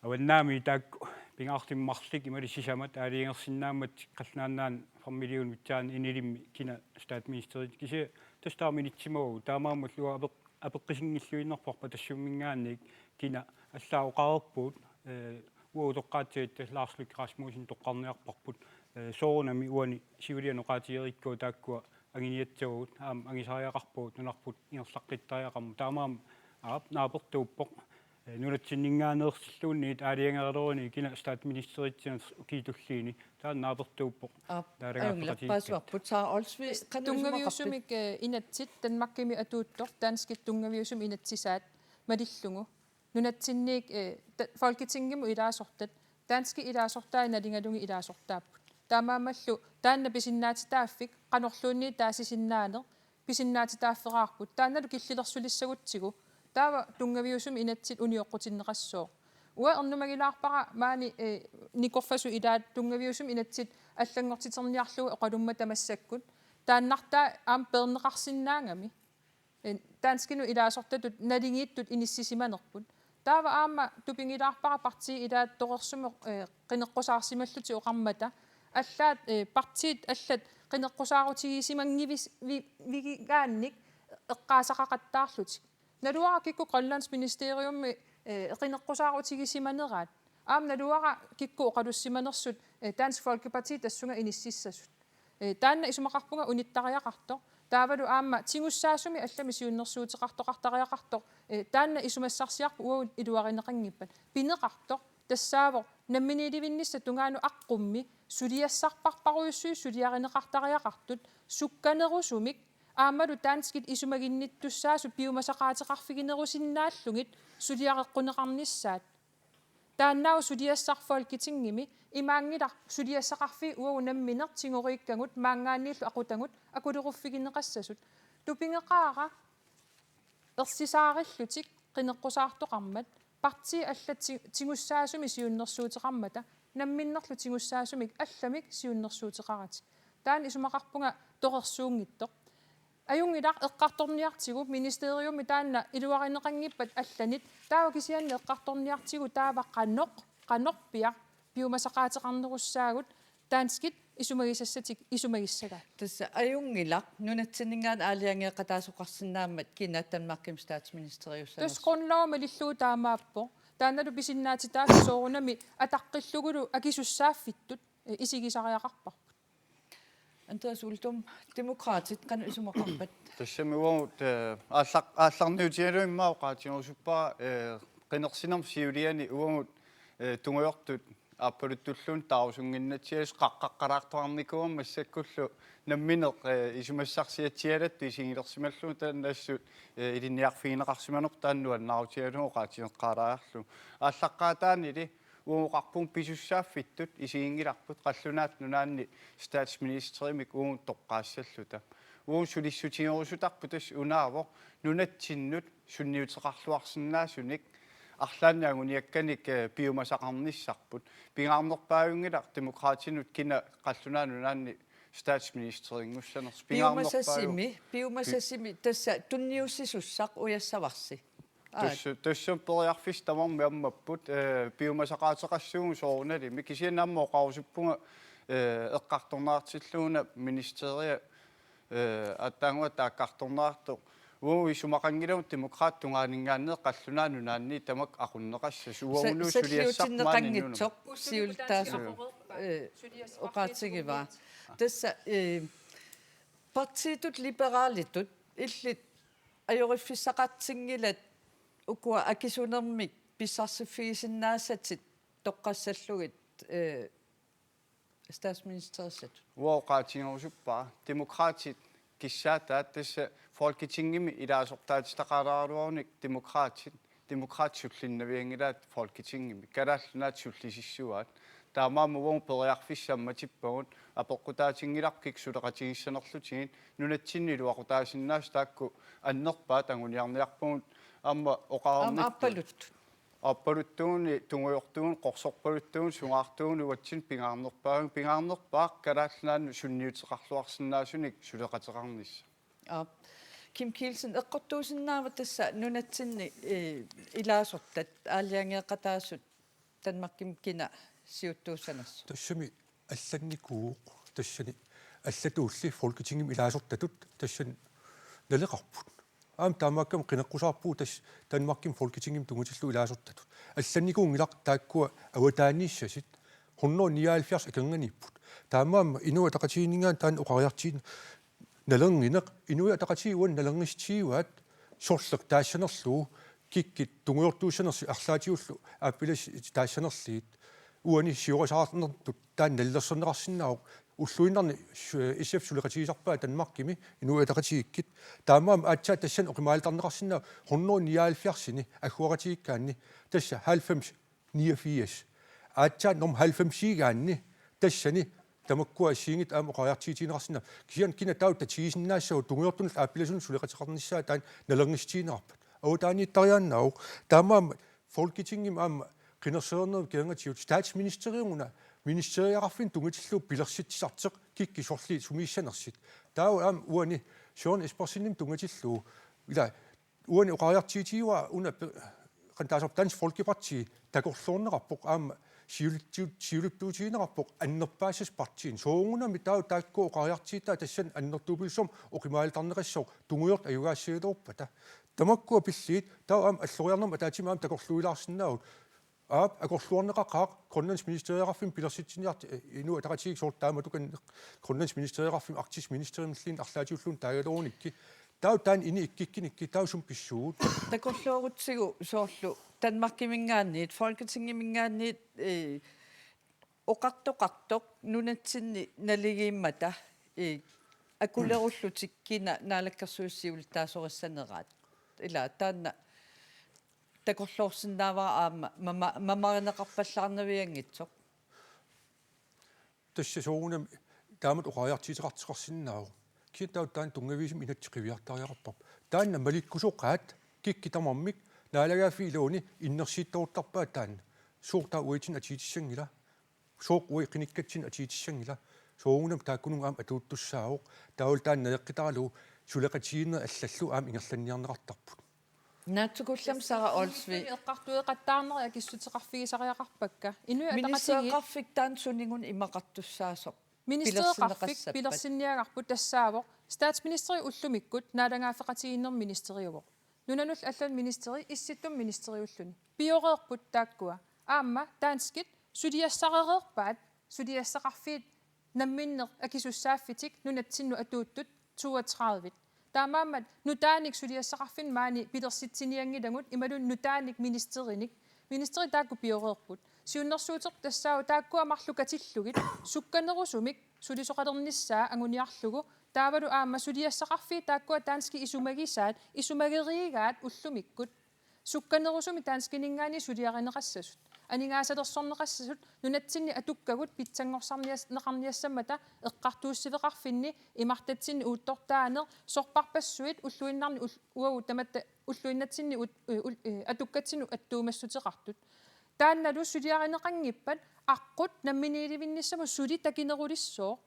avannaami taakku pingaartumik marluk imaluunniit sisamat aalajangersinnaammassuk qallunaat nunaanni fem millionit pitsaanni inilimmik kina statsministeri, kisianni tassa taama inissimavagut, taamaammallu apeq-, apeqqusinngilluinnarparput Atassumminngaanniit kina allaat oqareerpugut, eh, uagut toqqaatsigit tassa Lars Løkke Rasmussen toqqarniarparput, eh, soorunami uani siuliani oqaatigereerikkuit taakkua anguniassavagut, aamma angusariaqarpagut nunarput ingerlaqqittariaqarmat, taamaammat aap naapertuuppoq, eh, nunatsinninngaanneersilluunniit aalajangereeruni kina statsministeritsinersoq ukiuni tulliini, taanna naapertuuppoq. Aap, naalagaaffiqatigiikkatta. Ajunngilaq, paasivarput. Sara Olsvig, qanoq isumaqarpit? Tunngaviusumik, eh, inatsit Danmarkimi atuuttoq danskit tunngaviusumik inatsisaat malillugu nunatsinniit, eh, ta-, Folketingimut ilaasortat, danskit ilaasortai nalugalugit ilaasortaapput. Taamaammallu taanna pisinnaatitaaffik qanorluunniit taasisinnaaneq pisinnaatitaaffeqarpoq. Taannalu killilersulissagutsigu taava tunngaviusumik inatsit unioqqutinneqassooq. Uanga ernumagilaarpara maani, eh, nikorfasut ilaat tunngaviusumik inatsit allanngortiterniarlugu oqalummata massakkut. Taannartaa aamma peerneqarsinnaagami, eh, danskinut ilaasortatut naligiittut inissisimanerput. Taava aamma tupigilaarpara partiit ilaat torersumik, eh, qineqqusaarsimallutik oqarmata. Allaat, eh, partiit allat qineqqusaarutigisimanngivis-, vi-, vigigaannik eqqaasaqaqattaarlutik. Naluara kikkut Grønlandsministeriumi, eh, qineqqusaarutigisimaneraat. Aamma naluara kikkut oqalussimanersut, eh, Dansk Folkeparti tassunga inississasut. Eh, taanna isumaqarpunga unittariaqartoq. Taavalu aamma tigussaasumik allamik siunnersuuteqartoqartariaqartoq. Eh, taanna isumassarsiarput uagut iluarineqanngippat. Pineqartoq tassaavoq namminiilivinnissaq tungaanut aqqummi suliassarparparujussuit suliarineqartariaqartut sukkanerusumik aammalu danskit isumaginnittussaasut piumasaqaateqarfiginerusinnaallugit suliareqquneqarnissaat. Taannaavoq suliassaq Folketingimi, imaanngilaq suliassaqarfiit uagut nammineq tigoriikkagut maanngaanniillu aqutagut akuleruffigineqassasut. Tupigeqaara ersisaarillutik qineqqusaartoqarmat, partiit allat ti-, tigussaasumik siunnersuuteqarmata, namminnerlu tigussaasumik allamik siunnersuuteqaratik. Taanna isumaqarpunga torersuunngitsoq. Ajunngilaq eqqartorniartigu ministeriumi taanna iluarineqanngippat allanit, taava kisianni eqqartorniartigu taava qanoq, qanorpiaq piumasaqaateqarnerussaagut danskit isumagisassatik isumagissagaat. Tassa ajunngilaq nunatsinninngaanniit aalajangeeqataasoqarsinnaammat kina Danmarkimi statsministeriussanersoq. Tassa grundlov malillugu taamaappoq. Taannalu pisinnaatitaaffik soorunami ataqqillugulu akisussaaffittut, eh, isigisariaqarparput. Andreas Uldum, Demokraatit, qanoq isumaqarpat? Tassami uagut, eh, aallaq-, aallarniutigalugu immaqa oqaatigerusuppara, eh, qinersinermi siuliani uagut, eh, tungujortut aappaluttulluunniit taarusunnginnatsialassuaq qaqqaqqalaartoqarnikuugama massakkullu nammineq, eh, isumassarsiatsialattut isigilersimallugu taanna assut, eh, ilinniarfigineqarsimanerput taanna nuannaarutigalugu oqaatigeqqaalaariarlugu. Aallaqqaataanili uagut oqarpunga pisussaaffittut isiginngilarput qallunaat nunaanni statsministerimik uagut toqqaassalluta. Uagut sulissutigerusutarput tassa unaavoq nunatsinnut sunniuteqarluarsinnaasunik arlaannik anguniakkanik, eh, piumasaqarnissarput. Pingaarnerpaajunngilaq Demokraatinut kina qallunaat nunaanni statsministerinngussanersoq. Pingaarnerpaaju- Piumasasimi, piumasasimi tassa tunniussisussaq ujassavarsi. Aat. Tassa, tassami periarfissat tamarmik ammapput, eh, piumasaqaateqassuugut soorunalimi. Kisianni aamma oqarusuppunga, eh, eqqartorneqartillugu una ministeria, eh, aatsaannguaq taakkartorneqartoq. Uagut isumaqanngilagut Demokraatit tungaanninngaanniit qallunaat nunaanni tamakku aqunneqassasoq. Sa-, uagutsinnut suliassarput maani nunamut. Salliutinneqanngitsoq siulittaasoq, eh, oqaatigivaa. Tassa, eh, partiitut Liberalitut illit ajoriffissaqartinngilat ukua akisunermik pissarsiffigisinnaassatit toqqassallugit, eh, statsministerissatut. Uanga oqaatigerusuppara Demokraatit kissaataat tassa Folketingimi ilaasortaatitaqaraluarunik Demokraatit, Demokraatit sullinnavianngilaat Folketingimi. Kalaallit Nunaat sullisissuaat. Taamaammat uagut periarfissat ammatippagut, apeqqutaatinngilarput kikkut suleqatigissanerlutigit, nunatsinni iluaqutaasinnaasut taakku annerpaat anguniarniarpagut aamma oqarnittut. Aamma aappaluttut. aappaluttuuni, tungujortuuni, qorsorpaluttuuni, sungaartuuni uatsinnut pingaarnerpaavunga, pingaarnerpaaq Kalaallit Nunaannut sunniuteqarluarsinnaasunik suleqateqarnissaq. Aap. Kim Kielsen, eqqortuusinnaava tassa nunatsinni, eh, ilaasortat aalajangeeqataasut Danmarkimi kina siuttuussanersut? Tassami allannikuuvoq, tassani allatuulli Folketingimi ilaasortatut tassani naleqarput. Aamma taamaakkami qineqqusaarpugut tassa Danmarkimi Folketingimi tunngatillugu ilaasortatut. Allannikuunngilaq taakkua avataaniissasit, hundrede nioghalvfjerds akornanniipput. Taamaammat Inuit Ataqatigiinninngaanniit taanna oqariartuutit nalorninneq, Inuit Ataqatigiit uani nalornissutigivaat, sorleq taassanerlugu, kikkut tungujortuussanersut arlaatigullu aappilas taassanerlugit, uani siorasaarnertut taanna nalilersorneqarsinnaavoq, ulluinnarni su-, S F suleqatigisarpaat Danmarkimi Inuit Ataqatigiikkut. Taamaammat aatsaat tassani oqimaalertarneqarsinnaavoq hundrede nioghalvfjerdsini agguaqatigiikkaanni, tassa halvfems niogfirs. Aatsaat nummer halvfemsiigaanni tassani tamakkua assigiinngitsut aamma oqariartuutigineqarsinnaapput. Kisianni kina taava tatigisinnaassagut, tungujortunullu aappalasunullu suleqateqarnissaa taanna nalornissutigineqarpat? Avataaniittariaannaavoq. Taamaammat Folketingimi aamma qinersinermi kingornatigut statsministeriuna ministeriaqarfinnut tunngatillugu pilersitsisartoq, kikkut sorliit sumiissanersut. Taava aamma uani Søren Espersenimut tunngatillugu, ila, uani oqariartuutigivara una pe-, qanoq taasarpa, Dansk Folkeparti takorloorneqarpoq aamma siulitsiu-, siulittuutigineqarpoq annerpaassasoq partiini. Soorunami taava taakku oqariartuutaat tassani annertuumik oqimaalitarneqassaaq tungujortut ajugaassagilerpata. Tamakkua pillugit taava aamma alloriarnermut ataatsimut aamma takorluuilaarsinnaavugut. Aap, akorluarneqaqaaq, Grønlands ministeriaqarfimmi pilersitsiniart-, eh, Inuit Ataqatigiit soorlu taamatukanneq, Grønlands ministeriaqarfimmi Arktisk Ministerimilluunniit arlaatigulluunniit taagaluarunikkit. Taava taanna ini ikkikkunikkit, taava sumut pissuugut? Takorloorutsigu soorlu Danmarkiminngaanniit, Folketingiminngaanniit, eh, oqartoqartoq nunatsinni naligiimmata, eh, akulerullutik kina naalakkersuisut siulittaasorissaneraat. Ila taanna takorloorsinnaavara aamma mama-, mamarineqarpallaarnavianngitsoq. Tassa soorunami taamatut oqariartuuteqartoqarsinnaavoq. Kisianni taava taanna tunngaviusumik inatsit qiviartariaqarparput. Taanna malikkusoqaat kikkut tamarmik naalagaaffiit iluanni innersuuttortarpaat taanna. Sooq taava uatsinnut atuutissanngila? Sooq uagut qinikkatsinnut atuutissanngila? Soorunami taakkununnga aamma atuuttussaavoq. Taavalu taanna najoqqutaralugu suleqatigiinnerit allallu aamma ingerlanniarneqartarput. Naatsukullammik Sara Olsvig. Eqqartueqattaarnerit akissuteqarfigisariaqarpakka. Inuit Ataqatigiit. Ministereqarfik taanna suninnga imaqartussaasoq? Ministereqarfik pilersinneqassappat? Pilersinniagarput tassaavoq statsministeri ullumikkut naalagaaffeqatigiinnermi ministeriuvoq. Nunanullu allani ministeri, issittumi ministeriulluni. Pioreerput taakkua. Aamma danskit suliassarereerpaat, suliassaqarfiit namminneq akisussaaffitik nunatsinnut atuuttut toogtredive. Taamaammat nutaanik suliassaqarfinnik maani pilersitsinianngilagut imaluunniit nutaanik ministerinik. Ministeri taakku pioreerput. Siunnersuuteq tassaavoq taakkua marluk katillugit sukkanerusumik sulisoqalernissaa anguniarlugu, taavalu aamma suliassaqarfiit taakkua danskit isumagisaat, isumageriigaat ullumikkut. Sukkanerusumik danskininngaanniit suliarineqassasut, aningaasalersorneqassasut nunatsinni atukkagut pitsanngorsarnias-, neqarniassammata eqqartuussiveqarfinni, imartatsinni uuttortaaneq, sorpassuit ulluinnarni ul-, uagut tamatta ulluinnatsinni ut-, u-, ul-, eh, atukkatsinnut attuumassuteqartut. Taannalu suliarineqanngippat aqqut namminiilivinnissamut suli takinerulissooq.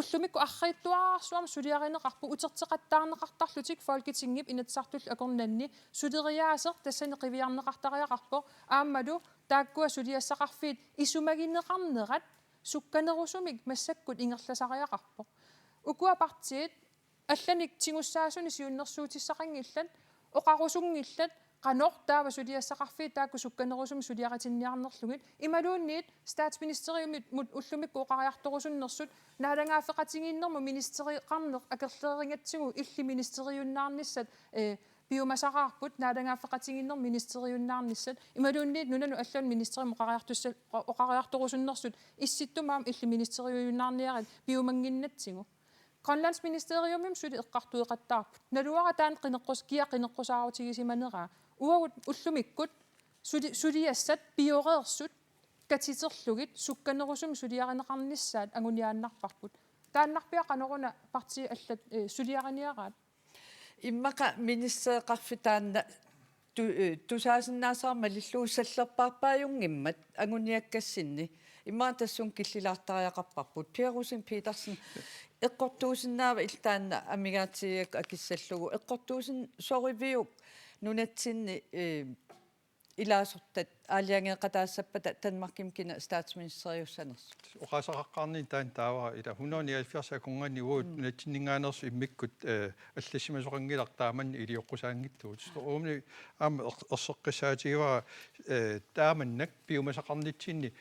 Ullumikkut arriitsuararsuarmik suliarineqarput, uterteqattaarneqartarlutik Folketingip Inatsisartullu akornanni. Suleriaaseq tassani qiviarneqartariaqarpoq, aammalu taakkua suliassaqarfiit isumagineqarnerat sukkanerusumik massakkut ingerlasariaqarpoq. Ukua partiit allanik tigussaasunik siunnersuutissaqanngillat, oqarusunngillat qanoq taava suliassaqarfiit taakku sukkanerusumik suliaritinniarnerlugit, imaluunniit statsministeriumimut ullumikkut oqariartorusunnersut, naalagaaffeqatigiinnermut ministereqarneq akerlerigatsigu illit ministeriunnaarnissat, eh, piumasaraarput, naalagaaffeqatigiinnermut ministeriunnaarnissat, imaluunniit nunanut allanut ministerimut oqariartussa-, oqariartorusunnersut, issittumi aamma illit ministeriunnaarniarit piumannginnatsigu. Grønlandsministeriumimi suli eqqartueqattaarput. Naluara taanna qineqqus-, kia qineqqusaarutigisimaneraa. Uagut ullumikkut suli-, suliassat pioreersut katiterlugit sukkanerusumik suliarineqarnissaat anguniaannarparput. Taannarpiaq qanoruna partiit allat, eh, suliariniaraat? Immaqa ministereqarfik taanna Tu-, eh, tusaasinnaasarama malillugu sallerpaarpaajunngimmat anguniakkassinni. Immaqa tassunga killilaartariaqarparput. Pia Rosing Petersen, eqqortuusinnaava illit taanna amigaatigigakku akissallugu? Eqqortuusinnaavisiuk nunatsinni, eh, ilaasortat aalajangeeqataassappata Danmarkimi kina statsministeriussanersut? Oqaaseqaqqaarnini taanna taava ila hundrede nioghalvfjerds akornanni uagut Mm. nunatsinninngaanneersut immikkut, eh, allassimasoqanngilaq taamanna ilioqqusaanngitsugut. Uumni aamma er-, erseqqissaatigivara, eh, taamannak piumasaqarnitsinni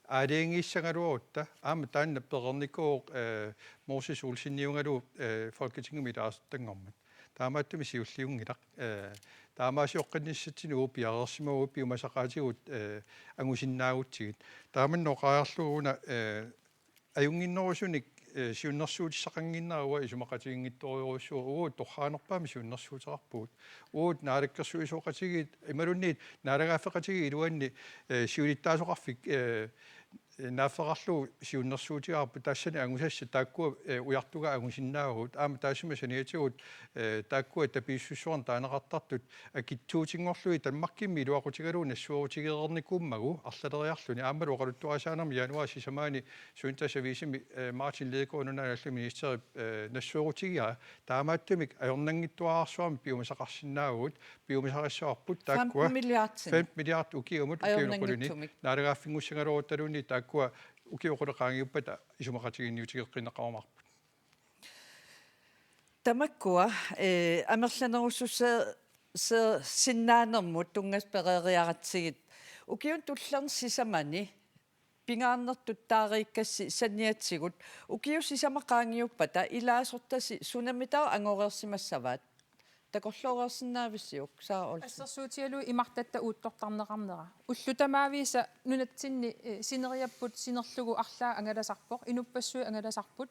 aalajangiissagaluarutta aamma taanna pereernikuuvoq, eh, Moses Olseniugaluup, eh, Folketingimi ilaasortanngormat. Taamaattumik siulliunngilaq. Eh, taamaasioqqinnissatsinnut uagut piareersimavugut piumasaqaatigut, eh, angusinnaagutsigit. Taamannak oqariarlugu una, eh, ajunnginnerusunik, eh, siunnersuutissaqannginnera uanga isumaqatiginngitsorujussuuvoq, uagut torraanerpaamik siunnersuuteqarpugut. Uagut naalakkersuisooqatigiit imaluunniit naalagaaffeqatigiit iluanni, eh, siulittaasoqarfik, eh, eh, naaffeqarlugu siunnersuutigaarput, tassani angusassat taakkua, eh, ujartugaat angusinnaavagut. Aamma taassuma saniatigut, eh, taakkua tapiissuseqarneq taaneqartartut akitsuutinngorlugit Danmarkimi iluaqutigalugu nassuerutigereernikuummagu arlaleriarluni aammalu oqaluttuarisaanermi januaarip sisamaani Sunitas Aviisimi, eh, Martin Lidegaard, Nunaannaallutik Ministerip, eh, nassuerutigigaa. Taamaattumik ajornanngitsuararsuarmik piumasaqarsinnaavugut, piumasarissavarput taakkua femten milliard. Femten milliard ukiumut, ukiup qulinik. Ajornanngitsumik. Naalagaaffinngussagalooruttaluunniit taakkua ukiut qulit qaangiuppata isumaqatiginniutigeqqinneqarumaarput. Tamakkua, eh, amerlanerussuseq se-, sinnaanermut tunngasut pereeriaratsigit. Ukiuni tulliini sisamani pingaarnertut taariikkassi saniatigut. Ukiut sisamat qaangiuppata ilaasortasi sunamitaava angoreersimassavaat? Takorlooreersinnaavisiuk, Sara Olsen? Assersuutigalugu imartatta uuttortarneqarnera. Ullut tamaviisa nunatsinni, eh, sineriapput sinerlugu arlaat angalasarpoq, inuppassuit angalasarput.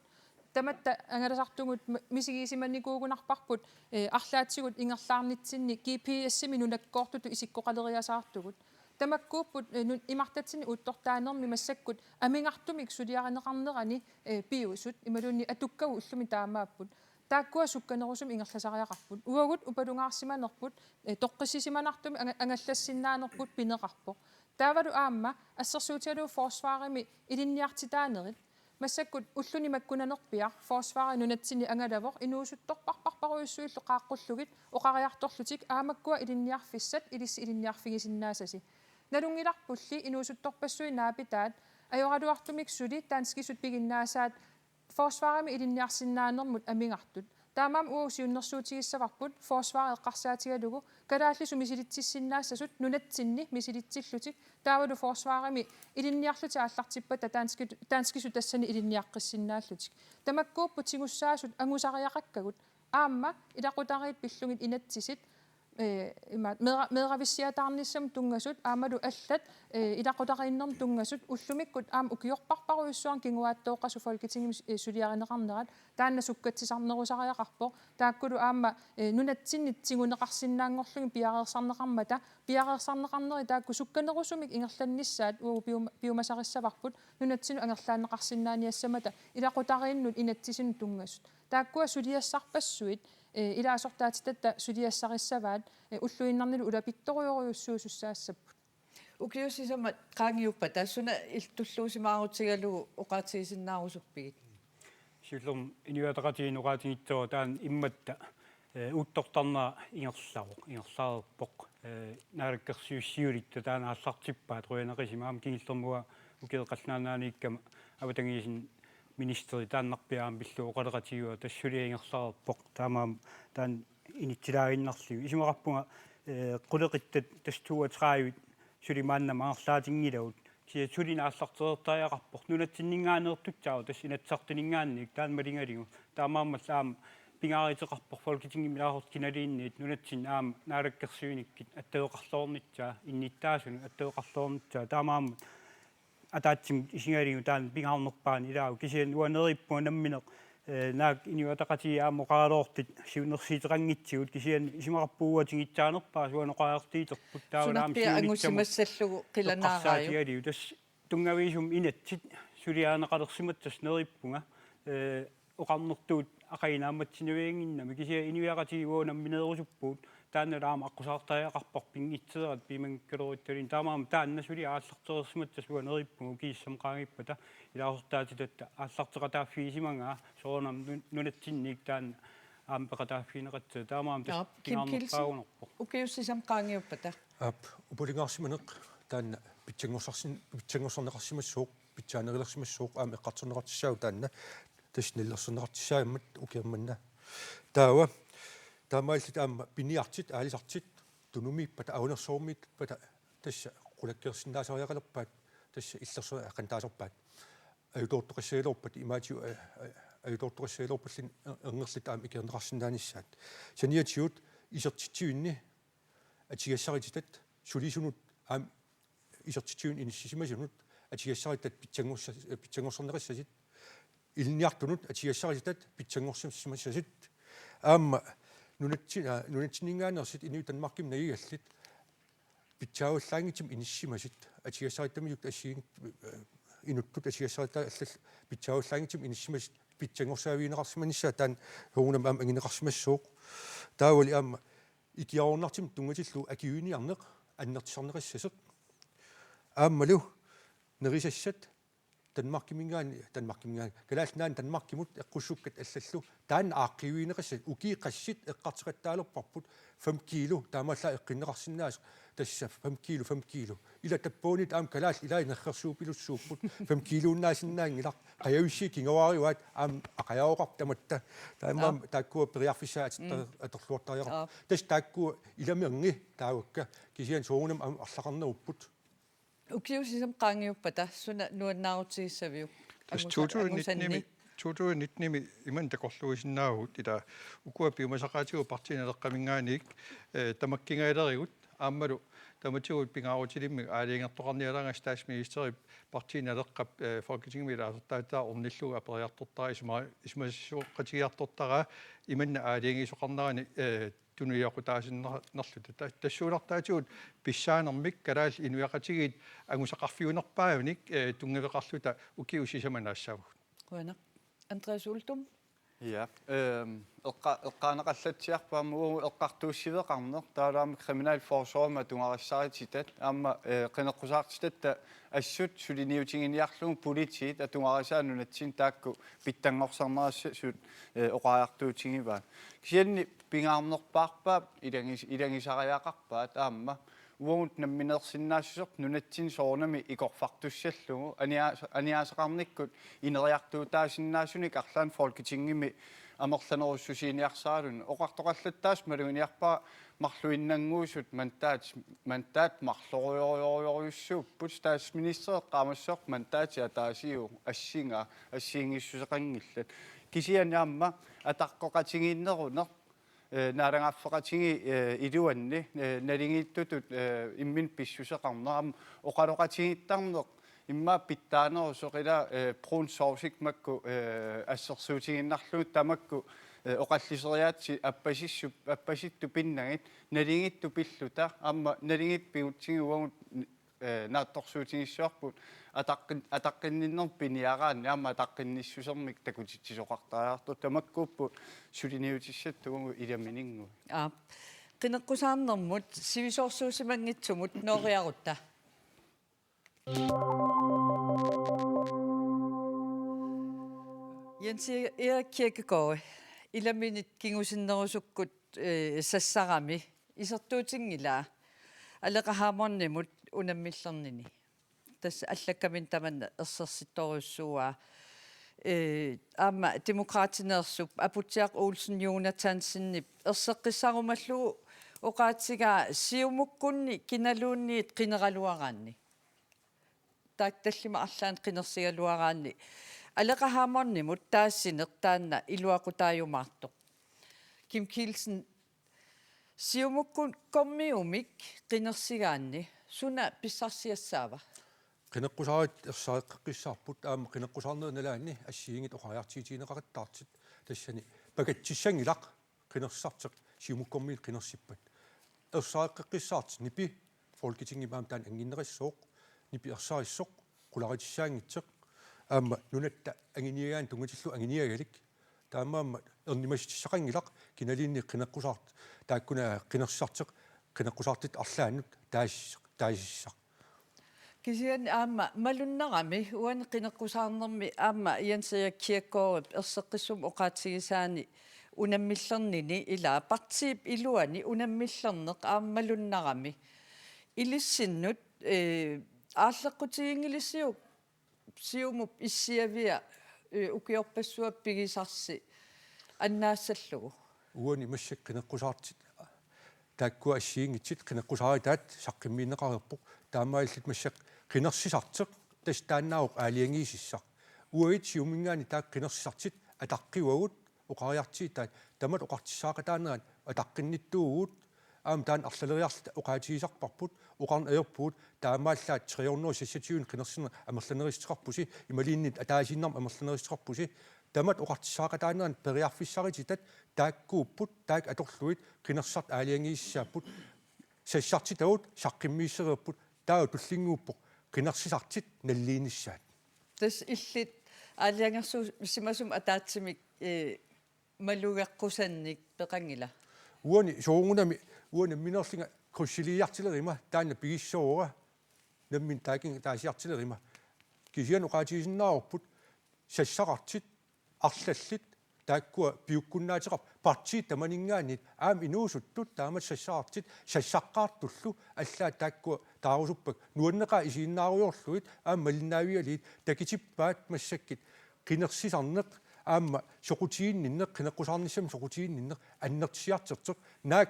Tamatta angalasartugut ma-, misigisimanikuugunarparput, eh, arlaatigut ingerlaarnitsinni G P S-imi nunakkoortutut isikkoqaleriasaartugut. Tamakkuupput, eh, nu-, imartatsinni uuttortaanermi massakkut amigartumik suliarineqarnerani, eh, piusut, imaluunniit atukkavut ullumi taamaapput. Taakkua sukkanerusumik ingerlasariaqarput. Uagut upalungaarsimanerput, eh, toqqissisimanartumik anga-, angallassinnaanerput pineqarpoq. Taavalu aamma assersuutigalugu forsvarimi ilinniartitaanerit. Massakkut ulluni makkunanerpiaq forsvari nunatsinni angalavoq inuusuttorparparparujussuillu qaaqqullugit oqariartorlutik aamma makkua ilinniarfissat ilissi ilinniarfigisinnaasasi. Nalunngilarpulli inuusuttorpassuit naapitaat ajoraluartumik suli danskisut piginnaasaat forsvarimi ilinniarsinnaanermut amigartut. Taamaammat uagut siunnersuutigissavarput forsvari eqqarsaatigalugu kalaallisut misilitsisinnaassasut nunatsinni misilitsillutik taavalu forsvarimi ilinniarlutik aallartippata danski-, danskisut tassani ilinniaqqissinnaallutik. Tamakkuupput tigussaasut angusariaqakkagut aamma ilaqutariit pillugit inatsisit, eh, ima, meera-, meeravissiataarnissamut tunngasut, aammalu allat, eh, ilaqutariinnermut tunngasut, ullumikkut aamma ukiorparparujussuarnik kinguaattooqqasoq Folketingimi, eh, suliarineqarnerat, taanna sukkatsisarnerusariaqarpoq, taakkulu aamma, eh, nunatsinnit tiguneqarsinnaanngorlugit piareersarneqarmata, piareersarneqarneri taakku sukkanerusumik ingerlannissaat uagut piuma-, piumasarissavarput, nunatsinnut angerlaanneqarsinnaaniassammata, ilaqutariinnut inatsisinut tunngasut. Taakkua suliassarpassuit, eh, ilaasortaatitatta suliassarissavaat, eh, ulluinnarnilu ulapittorujorujussuusussaassapput. Ukiut sisamat qaangiuppata suna iltulluusimaarutigalugu oqaatigisinnaarusuppigit? Siullermik Inuit Ataqatigiinni oqaatigissavara taanna immaqa, eh, uuttortarnera ingerlavoq, ingerlareerpoq. Eh, naalakkersuisut siulitta taanna aallartippaat qujanaqisima aamma kingullermik ukiut qallunaat nunaanniikkama avatangiisinni ministeri taannarpiaq aamma pillugu oqaloqatigivaat tassa suli ingerlareerpoq. Taamaammat taanna initsilaaginnarlugu. Isumaqarpunga, eh, qulequttat tassa toogtredive suli maannamut angerlaatinngilagut. Kisianni suli aallartereertariaqarpoq. Nunatsinninngaanneertussaavoq tassa Inatsisartuninngaanniit taanna malingalugu. Taamaammallu aamma pingaaruteqarpoq Folketingimi ilaasortat kinaluunniit nunatsinni aamma naalakkersuinikkut attaveqarluarnissaa, innuttaasunut attaveqarluarnissaa. Taamaammat ataatsimut isigalugu taanna pingaarnerpaani ilaavoq, kisianni uanga neriuppunga nammineq, eh, naak Inuit Ataqatigiit aamma oqaraluartut siunnersuuteqanngitsigut, kisianni isumaqarpunga uanga tigusaanerpaasut uanga oqariartuuterput taavalu aamma sunarpiaq siunissami angusimassallugu qilanaaraajuk. Eqqarsaatigalugu tassa tunngaviusumik inatsit suliarineqalersimassasut neriuppunga, eh, oqarnertut aqagu naammassinaviannginnami, kisianni inuiaqatigiit uagut nammineerusuppugut, taanna aamma aqqusaartariaqarpoq pinngitseerat piumanngikkaluaruttaluunniit. Taamaammat taanna suli aallartereersimatta tassa uanga neriuppunga ukiut sisamat qaangiuppata ilaasortaatitatta aallarteqataaffigisimagaa soorunami nun-, nunatsinniit taanna aamma peqataaffigineqassaaq. Taamaammat tassa Aap, Kim Kielsen, pingaarnerpaagunarpoq. Ukiut sisamat qaangiuppata. Aap, upalingaarsimaneq taanna pitsanngorsarsin-, pitsanngorsarneqarsimassooq, pitsaanerulersimassooq aamma eqqartorneqartussaavoq taanna, tassa nalilersorneqartussaammat ukioq manna. Taava, taamaalilluta aamma piniartut, aalisartut, tunumiippata, ajunersormiippata, tassa qulakkeersinnaasariaqalerpaat, tassa illerso-, qantaasarpaat. Ajutoortoqassagaluarpat imaatigut, a-, a-, ajutoortoqassagaluarpalluunniit er-, erngerluta aamma ikiorneqarsinnaanissaat. Saniatigut isertitsivinni atugassarititatta sulisunut aamma isertitsivinni inissisimasunut atugassarititatta pitsanngorsa-, pitsanngorsarneqassasut, ilinniartunut atugassarititatta pitsanngorsarsimassasut. Aamma nunatsi-, aa, nunatsinninngaanneersut inuit Danmarkimut nagigallit pitsaavallaanngitsumik inissisimasut, atugassaritamikkut assigiinngitsut, ee, inuttut atugassarititaat allallu pitsaavallaanngitsumik inissisimasut pitsanngorsaavigineqarsimanissaat taanna soorunami aamma anguneqarsimassooq. Taavali aamma ikiaroornartumik tunngatillugu akuiniarneq annertusarneqassasoq. Aammalu nerisassat Danmarkiminngaanniit, Danmarkiminngaanniit, Kalaallit Nunaanni Danmarkimut eqqussukkat allallu taanna aaqqiivigineqassasoq, ukiut qassit eqqartoqattaalerparput fem kilo, taamaallaat eqqunneqarsinnaasoq, tassa fem kilo, fem kilo. Ila tappavunit aamma kalaallit ilaat nerrersuupilussuupput, fem kiluinnaasinnaanngilaq, qajavissi kinguaarivaat aamma aqajaavoqarput tamatta. Taamaammat Aap. taakkua periarfissaat atorta-, Mm. atorluartariaqarput. Aap. Tassa taakkua ilaminngi taavakka, kisianni soorunami aamma arlaqarnerupput. Ukiut sisamat qaangiuppata suna nuannaarutigissaviuk? Tassa Angusa-, to tusind nitten-imi, angusanni. to tusind nitten-imi imannak takorluuisinnaavugut, ila ukua piumasaqaatigut Partii Naleqqaminngaanniit, eh, tamakkingajalerigut, aammalu tamatigut pingaarutilimmik aalajangertoqarniaraangat statsministerip Partii Naleqqap, eh, Folketingimi ilaasortaatitaata ornillugu aperiartortara isuma-, isumassaqatigiartortara imannak aalajangiisoqarnerani, eh, tunuliaqutaasinnerluta. Ta-, tassuunartaatigut pissaanermik kalaallit inuiaqatigiit angusaqarfiunerpaaminik, eh, tunngaveqarluta ukiut sisamat naassaagut. Qujanaq. Andreas Uldum. Ja, ehm, eqqa-, eqqaaneqallatsiarpoq aamma uagut eqqartuussiveqarneq, taavalu aamma kriminalforsorgimut atugarissarititatta, aamma, eh, qineqqusaartitatta assut suliniutiginiarlugu politiit atugarisaat nunatsinni taakku pitsanngorsarneqassasut, eh, oqariartuutigivaat. Kisianni pingaarnerpaarpaat ilagis-, ilagisariaqarpaat aamma uagut nammineersinnaassuseq nunatsinni soorunami ikorfartussallugu aniaas-, aniaaseqarnikkut ineriartuutaasinnaasunik arlaannik Folketingimi amerlanerussusiiniarsaralugu. Oqartoqallattaasut maluginiarpara marluinnannguusut mandaat, mandaat marloriorujorujussuupput, statsministeri eqqaamassavarput mandaatit ataasiuvoq, assinga, assigiinngissuseqanngillat. Kisianni aamma ataqqeqatigiinneruneq, eh, naalagaaffeqatigiit, eh, iluanni, eh, naligiittutut, eh, imminut pissuseqarneq aamma oqaloqatigiittarneq immaqa pitsaanerusoq ila, eh, brun sovsik makku, eh, assersuutigiinnarlugu tamakku, eh, oqalliseriaatsit appasissu-, appasittut pinnagit naligiittut pilluta aamma naligiittut pigutsigit uagut, eh, naatsorsuutigissavarput ataqqin-, ataqqinninnermik piniaraanni aamma ataqqinnissusermik takutitsisoqartariaqartoq tamakkuupput suliniutissatut uagut ilamininngui. Aap. Qineqqusaarnermut sivisoorsuusimanngitsumut nooriarutta. Jens Erik Kirkegaard, ilaminit kingusinnerusukkut, eh, sassarami isertuutinngilaa Aleqa Hammondimut unammillernini. Tassa allakkaminnik tamanna ersersittorujussuuaa. Eh, aamma Demokraatineersup Aputsiaq Olsen Jonathansenip erseqqissarumallugu oqaatigaa Siumukkunni kinaluunniit qineraluaraanni. Taakku tallimat arlaanni qinersigaluaraanni. Aleqa Hammondimut taassineq taanna iluaqutaajumaartoq. Kim Kielsen, Siumukkunni kommiumik qinersigaanni suna pissarsiassaava? Qineqqusaarutit ersareqqeqqissaarput aamma qineqqusaarnerup nalaani assigiinngitsut oqariartuutigineqaqattaartut, tassani pakatsissanngilaq qinersisartik Siumukkormiit qinersippat. Ersareqqeqqissaartut, nipi Folketingimi aamma taanna annginnerissooq, nipi ersarissoq, qularitissaanngitsoq, aamma nunatta anguniagaanik tunngatillugu anguniagalik, Taamaammat ernumassutissaqanngilaq kinaluunniit qineqqusaart-, taakkuna qinersisartut qineqqusaartut arlaannut taas-, taasissaq. Kisianni aamma malunnarami uani qineqqusaarnermi aamma Jens Erik Kjærgaardip erseqqissumik oqaatigisaani unammillernini ila partiip iluani unammillerneq aamma malunnarami. Ilissinnut, eh, aalleqqutiginngilisiuk Siumup issiavia, eh, ukiorpassuit pigisarsi annaassallugu? Uani massakkut qineqqusaartut taakkua assigiinngitsut qineqqusaarutaat saqqummiunneqareerpoq. Taamaalillutik massakkut qinersisartut tassa taannaavoq aalajangiisussaq. Uagut Siumuminngaanniit taakku qinersisartut ataqqivagut oqariartuutaat, tamatta oqartussaaqataanerat ataqqinnittuuvugut. Aamma taanna arlaleriarluta oqaatigisarparput, oqarneq ajorpugut, taamaallaat tre hundrede seksogtyve qinersineq amerlanerissuteqarpusi, imaluunniit ataasiinnarmik amerlanerissuteqarpusi, tamatta oqartussaaqataanerat periarfissarititat taakkuupput, taakku atorlugit qinersisartut aalajangiisussaapput, sassartitagut saqqummiussereerput, taava tullinnguuppoq qinersisartut nalliinnissaat. Tassa illit aalajangersuusimasumik ataatsimik, eh, malugeqqusannik peqanngilaq. Uani soorunami, uani nammineerlunga krydsiliiartileruma, taanna pigissoora, nammineq taakku ataasiartileruma. Kisianni oqaatigisinnaavarput sassaqartut, arlallit, taakkua piukkunnaateqarput partiit tamaninngaanniit, aamma inuusuttut taamatut sassaqartut, sassaqqaartullu allaat taakkua taarusuppakka, nuanneqaat isiginnaarujoorlugit aamma malinnaavigalugit, takutippaat massakkut qinersisarneq aamma soqutiginninneq, qineqqusaarnissamut soqutiginninneq annertusiartortoq, naak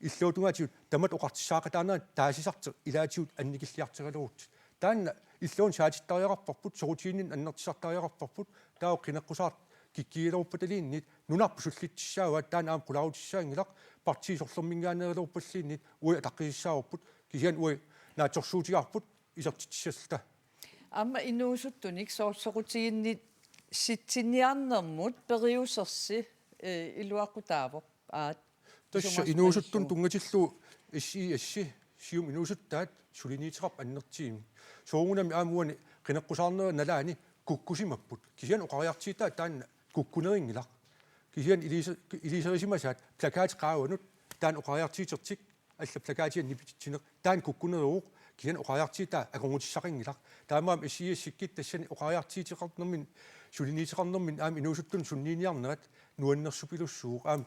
illuatungaatigut tamatta oqartussaaqataanerat taasisartoq ilaatigut annikilliartoraluartut. Taanna illuanut saatittariaqarparput, soqutiginninneq annertusartariaqarparput, taava qineqqusaartut kikkuugaluarpataluunniit nunarput sullittussaavaat, taanna aamma qulaarutissaanngilaq, partiit sorlerminngaanneeraluarpalluunniit uagut ataqqisussaavarput, kisianni uagut naatsorsuutigaarput isertitsissalluta. Aamma inuusuttunik soorlu soqutiginnitsiinnarnermut periusersi, eh, iluaqutaavoq. Aat. Tassa isumaga inuusuttunut tunngatillugu S I S, Siumup inuusuttaat suliniuteqarpoq annertuumik. Soorunami aamma uani qineqqusaarnerup nalaani kukkusimapput. Kisianni oqariartuutaat taanna kukkunerunngilarput. Kisianni iliuuser-, iliuuserisimasaat plakatit qaavanut taanna oqariartuutertik, allat plakatit nipititsineq, taanna kukkuneruvoq, kisianni oqariartuutaat akornutissaqanngilaq. Taamaammat S I S-ikkut tassani oqariartuuteqarnermini, suliniuteqarnermini aamma inuusuttunut sunniiniarnerat nuannersupilussuuvoq, aamma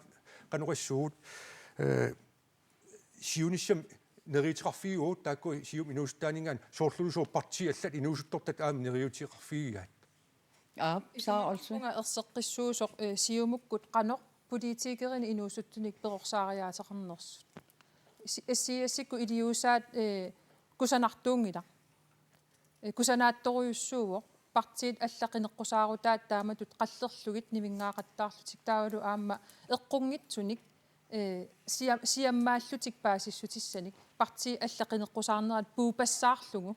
qanoq oqassuugut, eh, siunissami neriuuteqarfigivagut, taakku Siumup inuusuttaaninngaanniit, soorlulusooq partiit allat inuusuttortat aamma neriuuteqarfigigaat. Aap, Sara Olsvig. Isumaga erseqqissuusoq, eh, Siumukkut qanoq politikerinik inuusuttunik perorsaariaateqarnersut. Si-, S I S-ikkut iliuusaat, eh, kusanartuunngilaq. Eh, kusanaattorujussuuvoq. Partiit allat qineqqusaarutaat taamatut qallerlugit nivinngaaqattaarlutik, taavalu aamma eqqunngitsunik, eh, sia-, siammaallutik paasissutissanik partiit allat qineqqusaarnerat puupassaarlugu.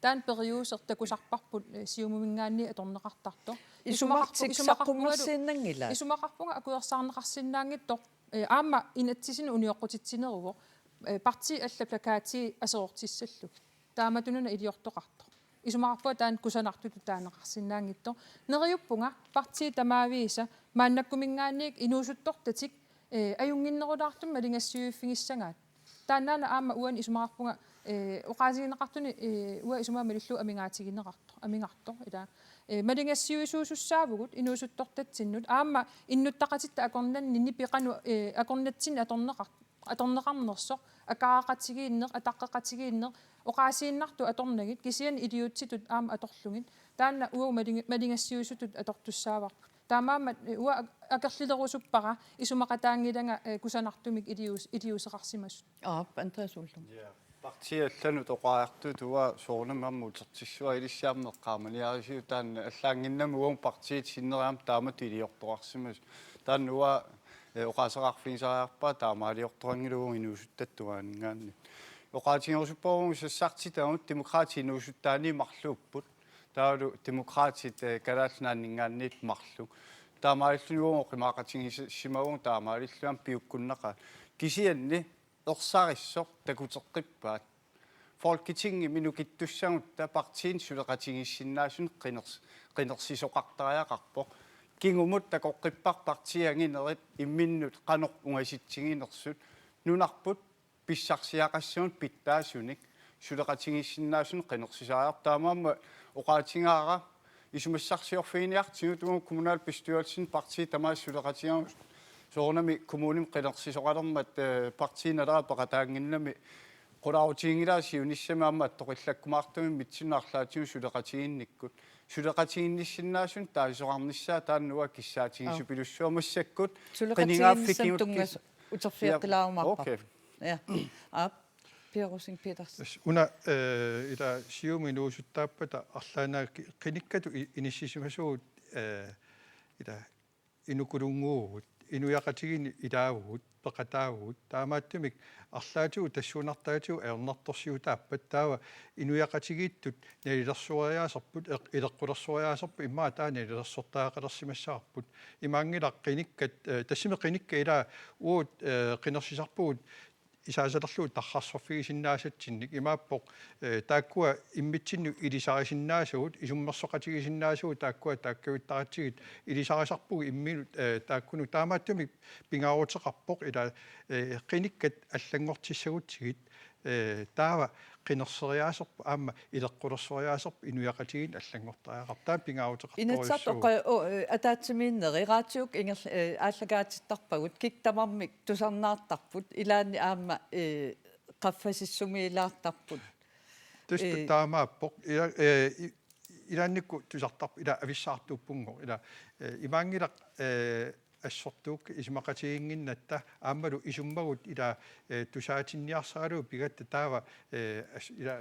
Taanna periuseq takusarparput, eh, Siumuminngaanniit atorneqartartoq. Isumartik Isumaqarpu-, isumaqarpungalu-, saqqummersiinnanngilaq. Isumaqarpunga akuersaarneqarsinnaanngitsoq, eh, aamma inatsisinik unioqqutitsineruvoq, eh, partiit allat plakatit aserortissallugit. Taamatununa iliortoqartoq. Isumaqarpunga taanna kusanartutut taaneqarsinnaanngitsoq. Neriuppunga partiit tamaavisa maannakkuminngaanniit inuusuttortatik, eh, ajunnginnerulaartumik malingassiuiffigissagaat. Taannaana aamma uani isumaqarpunga, eh, oqaasigineqartuni, eh, uanga isumaga malillugu amigaatigineqartoq, amigartoq, ila, eh, malingassiuisuusussaavugut inuusuttortatsinnut, aamma innuttaqatitta akornanni nipi qanoq, eh, akornatsinni atorneqar-, atorneqarnersoq, akaaqatigiinneq, ataqqeqatigiinneq, oqaasiinnartut atornagit, kisianni iliuutsitut aamma atorlugit. Taanna uagut malinga-, malingassiuisutut atortussaavarput. Taamaammat, eh, uanga ak-, akerlilerusuppara isumaqataanngilanga, eh, kusanartumik iliuus-, iliuuseqarsimasut. Aap, Andreas Ullum. Ja. Partiit allanut oqariartuut uanga soorunami aamma utertissavara, ilissi aamma eqqaamaniarisiuk, taanna allaannginnami uagut partiit sinneri aamma taamatut iliortoqarsimasut. Taanna uanga, eh, oqaaseqarfigisariaqarpara taamaaliortoqanngilagut inuusuttat tungaanninngaanniit. Oqaatigerusuppara uagut sassartitagut Demokraatit inuusuttaanit marluupput. Taavalu Demokraatit, eh, Kalaallit Nunaanninngaanniit marluk. Taamaalilluni uagut oqimaaqatigiissimavugut taamaalilluni aamma piukkunnaqaat. Kisianni ersarissoq takuteqqippaat. Folketingimi nukittussagutta partiinit suleqatigiissinnaasunik qiners-, qinersisoqartariaqarpoq. kingumut takoqqippara partiit anginerit imminnut qanoq ungasitsiginersut nunarput pissarsiaqassamut pitsaasunik suleqatigiissinnaasunik qinersisariaqarpoq. Taamaammat oqaatigaara isumassarsiorfiginiartigut uagut kommunalbestyrelsimi partiit tamaasa suleqatigaarput soorunami kommunimi qinersisoqalermat, eh, partiit Naleraq peqataannginnami qularutigingilaa siunissami aamma attoqillakkumaartumik mitsinnut arlaatigut suleqatigiinnikkut. Suleqatigiinnissinnaasunik taasisoqarnissaa taanna uanga kissaatigisorujussuuvoq massakkut. Suleqatigiinnissaq qinigaaffigigut tunngas- uterfigeqqilaarumaarpara. Ja, okay. Ja. Aap, Pia Rosing Petersen. Tassa una, eh, ila Siumut inuusuttaappata arlaannaat ki-, qinikkatut i-, inissisimasugut, eh, ila inukulunnguuvugut, inuiaqatigiinni ilaavugut, peqataavugut, taamaattumik arlaatigut tassuunartaatigut ajornartorsiutaappat taava inuiaqatigiittut nalilersoriaaserput, eq-, ileqqulersoriaaserput immaqa taava nalilersortariaqalersimassavarput. Imaanngilaq qinikkat, eh, tassami qinikkat ila uagut, eh, qinersisarpugut isaasalerlugu tarrarsorfigisinnaasatsinnit imaappoq, eh, taakkua immitsinnut ilisarisinnaasagut, isummersoqatigisinnaasavut taakkua taakkavittaratsigit ilisarisarpugut imminnut, eh, taakkununnga taamaattumik pingaaruteqarpoq ila, eh, qinikkat allanngortissagutsigit, eh, taava qinerseriaaserput aamma ileqqulersoriaaserput inuiaqatigiinni allanngortariaqarpoq. Taanna pingaaruteqartorujussuuvoq. Inatsisartut oqa-, o-, eh, ataatsimiinnerit raatiukkut inger-, eh, aallakaatittarpagut, kikkut tamarmik tusarnaartarput, ilaanni aamma, eh, qaffasissumiilaartarput. Tassa, eh, taamaappoq. Ila, eh, i-, ilaannikkut tusartarput, ila avissaartuuppunngooq, ila, eh, imaanngilaq, eh, assortuukkat isumaqatigiinnginnatta aammalu isummagut ila, eh, tusaatinniarsaralugu pigatta taava, eh, as-, ila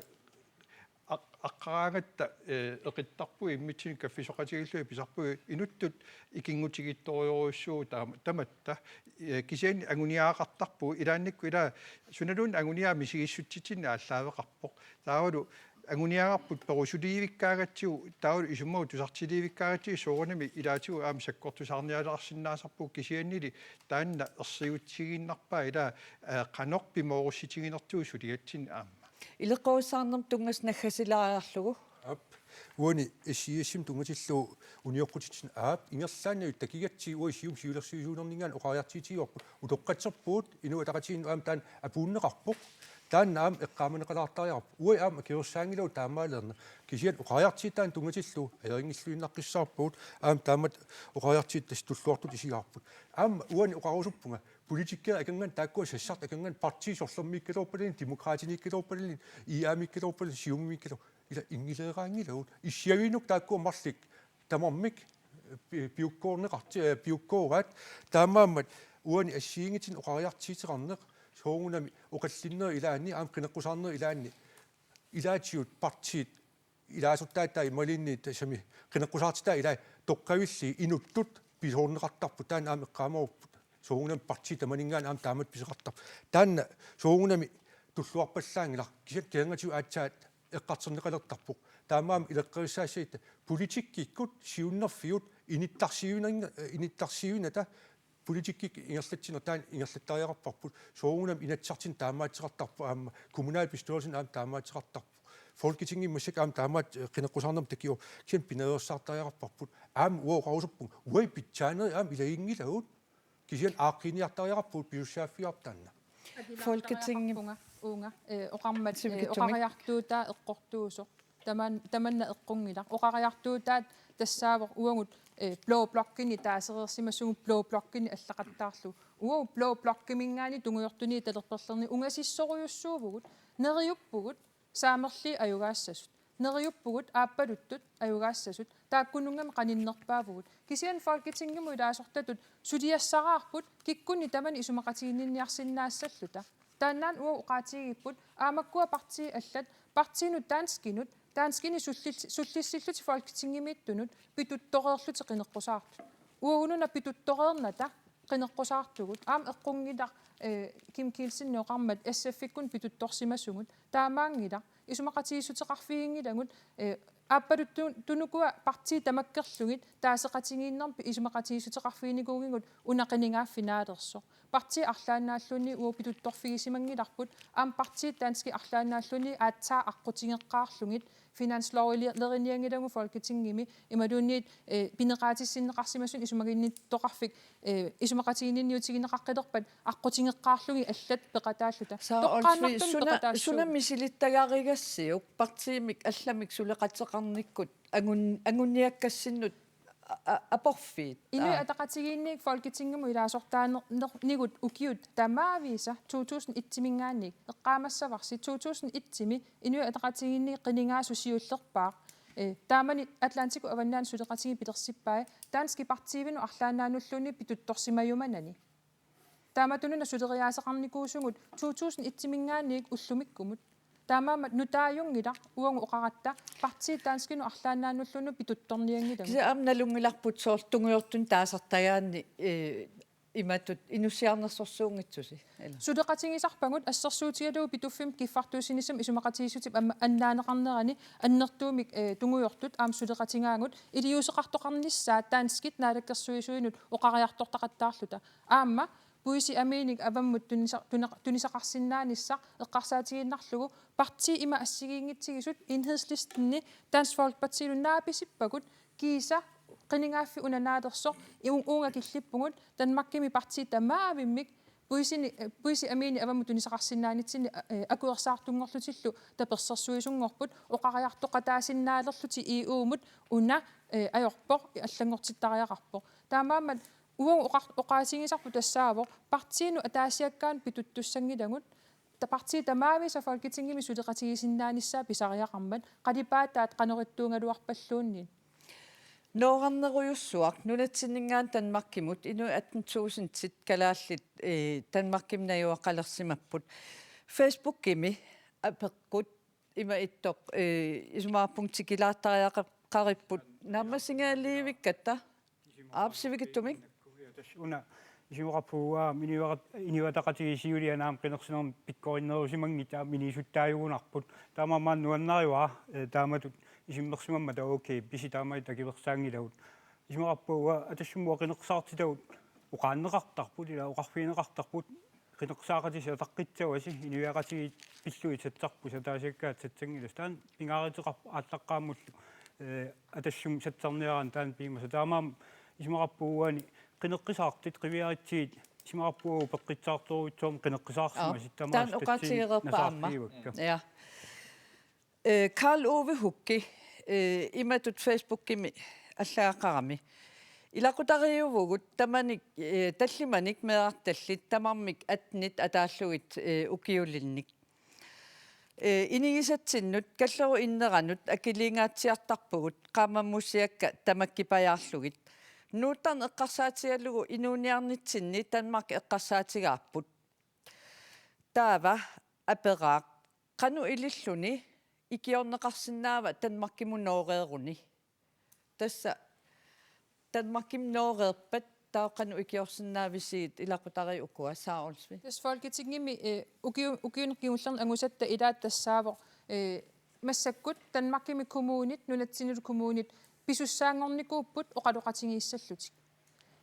aq-, aqqaraangatta, eh, eqittarpugut immitsinnut kaffisoqatigiillugit pisarpugut inuttut ikinngutigiittorujussuuvugut taama-, tamatta, eh, kisianni anguniagaqartarpugut ilaannikkut ila sunaluunniit anguniagaq misigissutsitsinnik aallaaveqarpoq. Taavalu anguniagarput perusuliivikkaangatsigu taavalu isummagut tusartiliivikkaangatsigu soorunami ilaatigut aamma sakkortusaarnialersinnaasarpugut kisiannili taanna ersiutigiinnarpaa ila, eh, qanoq pimoorussutiginersugut suliatsinni aamma. Ileqqorissaarnermut tunngasut naggasilaariarlugu. Aap. Uani S I S-imut tunngatillugu unioqqutitsineq, aap, ingerlaannaq takigatsigit uanga Siumup siulersuisuunerninngaanniit oqariartuutigaarput. Utoqqatserpugut Inuit Ataqatigiinnut aamma taanna apuunneqarpoq. Taanna aamma eqqaamaneqalaartariaqarpoq. Uagut aamma akisussaanngilagut taamaalernera. Kisianni oqariartuutit taanna tunngatillugu ajunngilluinnaqqissaarpugut. Aamma taamatut oqariartuutit tassa tulluartutut isigaarput. Aamma uani oqarusuppunga politikerit akornanni taakkua sassartut akornanni partiit sorlermiikkaluarpalluunniit, Demokraatiniikkaluarpalluunniit, I A-miikkaluarpalluunniit, Siumumiikkaluarpalluunniit, ila inngileeraanngilagut. Issiaviinnut taakkua marluk tamarmik pi-, piukkoorneqarti-, eh, piukkooraat. Taamaammat uani assigiinngitsunik oqariartuuteqarneq soorunami oqallinnerup ilaanni aamma qineqqusaarnerup ilaanni ilaatigut partiit ilaasortaat imaluunniit tassami qineqqusaartitat ilaat toqqavillugit inuttut pisoorneqartarput, taanna aamma eqqaamavarput. Soorunami partiit tamaninngaanniit aamma taamatut pisoqartarput. Taanna soorunami tulluarpallaanngilaq, kisianni kingornatigut aatsaat eqqartorneqalertarpoq. Taamaammat ileqqorissaassagitta politikkikkut siunnerfigut inittarsiuinerna-, inittarsiuinata politikkikkut ingerlatsineq taanna ingerlattariaqarparput. Soorunami Inatsisartuni taamaattoqartarpoq aamma kommunalbestyrelsini aamma taamaattoqartarpoq. Folketingimi massakkut aamma taamaattoq qineqqusaarnermut takuvoq. Kisianni pinaveersaartariaqarparput. Aamma uanga oqarusuppunga uagut pitsaanerit aamma ilaginngilagut. Kisianni aaqqiiniartariaqarpugut pisussaaffigaarput taanna. Folketingimi. Uunga, eh, oqarmat, eh, oqariartuutaa eqqortuusoq. Taman-, tamanna eqqunngilaq. Oqariartuutaat tassaavoq uagut, eh, blå blokkini taasereersimasugut blå blokkini allaqattaarlugu. Uagut blå blokkiminngaanniit tungujortuniit talerperlerni ungasissorujussuuvugut, neriuppugut, saamerliit ajugaassasut. Neriuppugut aappaluttut ajugaassasut. Taakkununngami qaninnerpaavugut. Kisianni Folketingimut ilaasortatut suliassaraarput kikkunnit tamanit isumaqatiginninniarsinnaassalluta. Taannaana uagut oqaatigigipput aamma makkua partiit allat, partiinut danskinut, danskini sullil-, sullissillutik Folketingimiittunut pituttoreerlutik qineqqusaartut. Uagununa pituttoreernata qineqqusaartugut. Aamma eqqunngilaq, eh, Kim Kielsen oqarmat S F-ikkut pituttorsimasugut. Taamaanngilaq. Isumaqatigiissuteqarfiginngilagut, eh, aappaluttunuku partiit tamakkerlugit taaseqatigiinnermi isumaqatigiissuteqarfiginikuugigut una qinigaaffik naalersoq. Partiit arlaannaalluunniit uagut pituttorfigisimanngilarput, aamma partiit danskit arlaannaalluunniit aatsaat aqqutigeqqaarlugit, finanslovilerinianngilagut Folketingimi, imaluunniit, eh, pineqaatissinneqarsimasunut isumaginnittoqarfik, eh, isumaqatigiinniutigineqaqqilerpat aqqutigeqqaarlugit allat peqataalluta. Saa Olsvig, toqqaannartumik suna, peqataassuugut. Suna misilittagarigassiuk partiimik allamik suleqateqarnikkut angun-, anguniakkassinnut a-, a-, aporfiit? Inuit Aa. Ataqatigiinniit Folketingimut ilaasortaanernikuut ukiut tamaavisa to tusind et-imiingaanniit, eqqaamassavarsi to tusind et-imi Inuit Ataqatigiinniit qinigaasut siullerpaaq. Eh, taamani Atlantikut Avannaanut suleqatigiit pilersippai danskit partiivinut arlaannaanulluunniit pituttorsimajumanani. Taamatununa suleriaaseqarnikuusugut to tusind et-imiingaanniit ullumikkumut. Taamaammat nutaajunngilaq uagut oqaratta partiit danskinut arlaannaanulluunniit pituttornianngilagut. Kisianni aamma nalunngilarput soorlu tungujortumik taasartagaanni, eh, imatut inussiarnersorsuunngitsusi, ila? Suleqatigisarpagut assersuutigalugu Pituffimmi kiffartuussinissamut isumaqatigiissutip aamma annaaneqarnerani annertuumik, eh, tungujortut aamma suleqatigaagut iliuuseqartoqarnissaat danskit naalakkersuisuinut oqariartortaqattaarluta. Aamma puisit amiinik avammut tunisa-, tuna-, tunisaqarsinnaanissaq eqqarsaatigiinnarlugu partiit ima assigiinngitsigisut Enhedslisteni Dansk Folkepartilu naapisippagut kiisa qinigaaffik una naalersoq iu-, uunga killippugut Danmarkimi partiit tamaavimmik puisini, eh, puisit amiinik avammut tunisaqarsinnaanitsinni, eh, akuersaartunngorlutillu tapersersuisunngorput oqariartoqataasinnaalerlutik E U-mut una, eh, ajorpoq allanngortittariaqarpoq. Taamaammat uagut oqar-, oqaasigisarput tassaavoq partiinut ataasiakkaanut pituttussanngilagut ta-, partiit tamaavisa Folketingimi suleqatigisinnaanissaat pisariaqarmat qalipaataat qanoq ittuugaluarpalluunniit. Noorarnerujussuaq nunatsinninngaanniit Danmarkimut inuit atten tusindit kalaallit, eh, Danmarkimi najugaqalersimapput. Facebookimi apeqqut ima ittoq, eh, isumaqarpunga tikilaartariaqaripput naammassigaaliivikkatta. Aap, sivikitsumik. Tassa una isumaqarpunga inuiaqat-, inuiaqatigiit siuliani aamma qinersinermi pikkorinnerusimanngitsut aamma iniisuttaajugunarput. Taamaammat nuannarivara, eh, taamatut isummersimammata okay, pisi taamani takuersaanngilagut. Isumaqarpunga atassummi qineqqusaartitagut oqaanneqartarput, ila oqarfigineqartarput, qineqqusaaqatit ataqqissavasi, inuiaqatigiit pillugit satsarput, ataasiakkaat satsanngilagut. Taanna pingaaruteqarpoq aallaqqaammullu, eh, atassum satsarniaraanni taanna piumasaq. Taamaammat isumaqarpunga uani qineqqusaartut qiviaritsigit isumaqarpunga upeqqissaartorujussuarmik qineqqusaarsimasut. Aa, taanna oqaatigereerpa aamma? Nasaarfiuakka. Ja. Eh, Karl Ove Hugge, eh, imatut Facebookimi allagaqarami. Ilaqutariivugut tamanik, eh, tallimanik meerartallit tamarmik attenit ataallugit, eh, ukiulinnik. Eh, inigisatsinnut kallerup inneranut akiliingaatsiartarpugut qaammamusiakka tamakkipajaarlugit. Nuuttarneq eqqarsaatigalugu inuuniarnitsinni Danmark eqqarsaatigaarput. Taava aperaaq: Qanoq ililluni ikiorneqarsinnaava Danmarkimut nooreeruni? Tassa Danmarkimut nooreerpat taava qanoq ikiorsinnaavisigit ilaqutariit ukua, Sara Olsvig? Tassa Folketingimi, eh, ukiu-, ukiuni kingullerni angusatta ilaat tassaavoq, eh, massakkut Danmarkimi kommunit, nunatsinnilu kommunit pisussaanngornikuupput oqaloqatigiissallutik.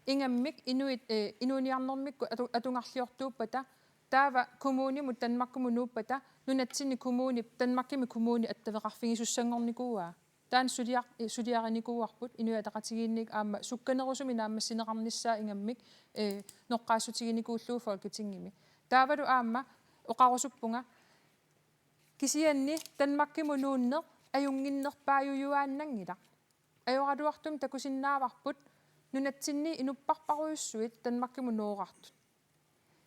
Ingammik inuit, eh, inuuniarnermikkut atu-, atugarliortuuppata, taava kommunimut Danmarkimut nuuppata, nunatsinni kommunip Danmarkimi kommuni attaveqarfigisussanngornikuuaa. Taanna suliar-, eh, suliarinikuuarput Inuit Ataqatigiinniit aamma sukkanerusumik naammassineqarnissaa ingammik, eh, noqqaassutiginikuullugu Folketingimi. Taavalu aamma oqarusuppunga: Kisianni Danmarkimut nuunneq ajunnginnerpaajujuaannanngilaq. Ajoraluartumik takusinnaavarput nunatsinni inupparparujussuit Danmarkimut noorartut.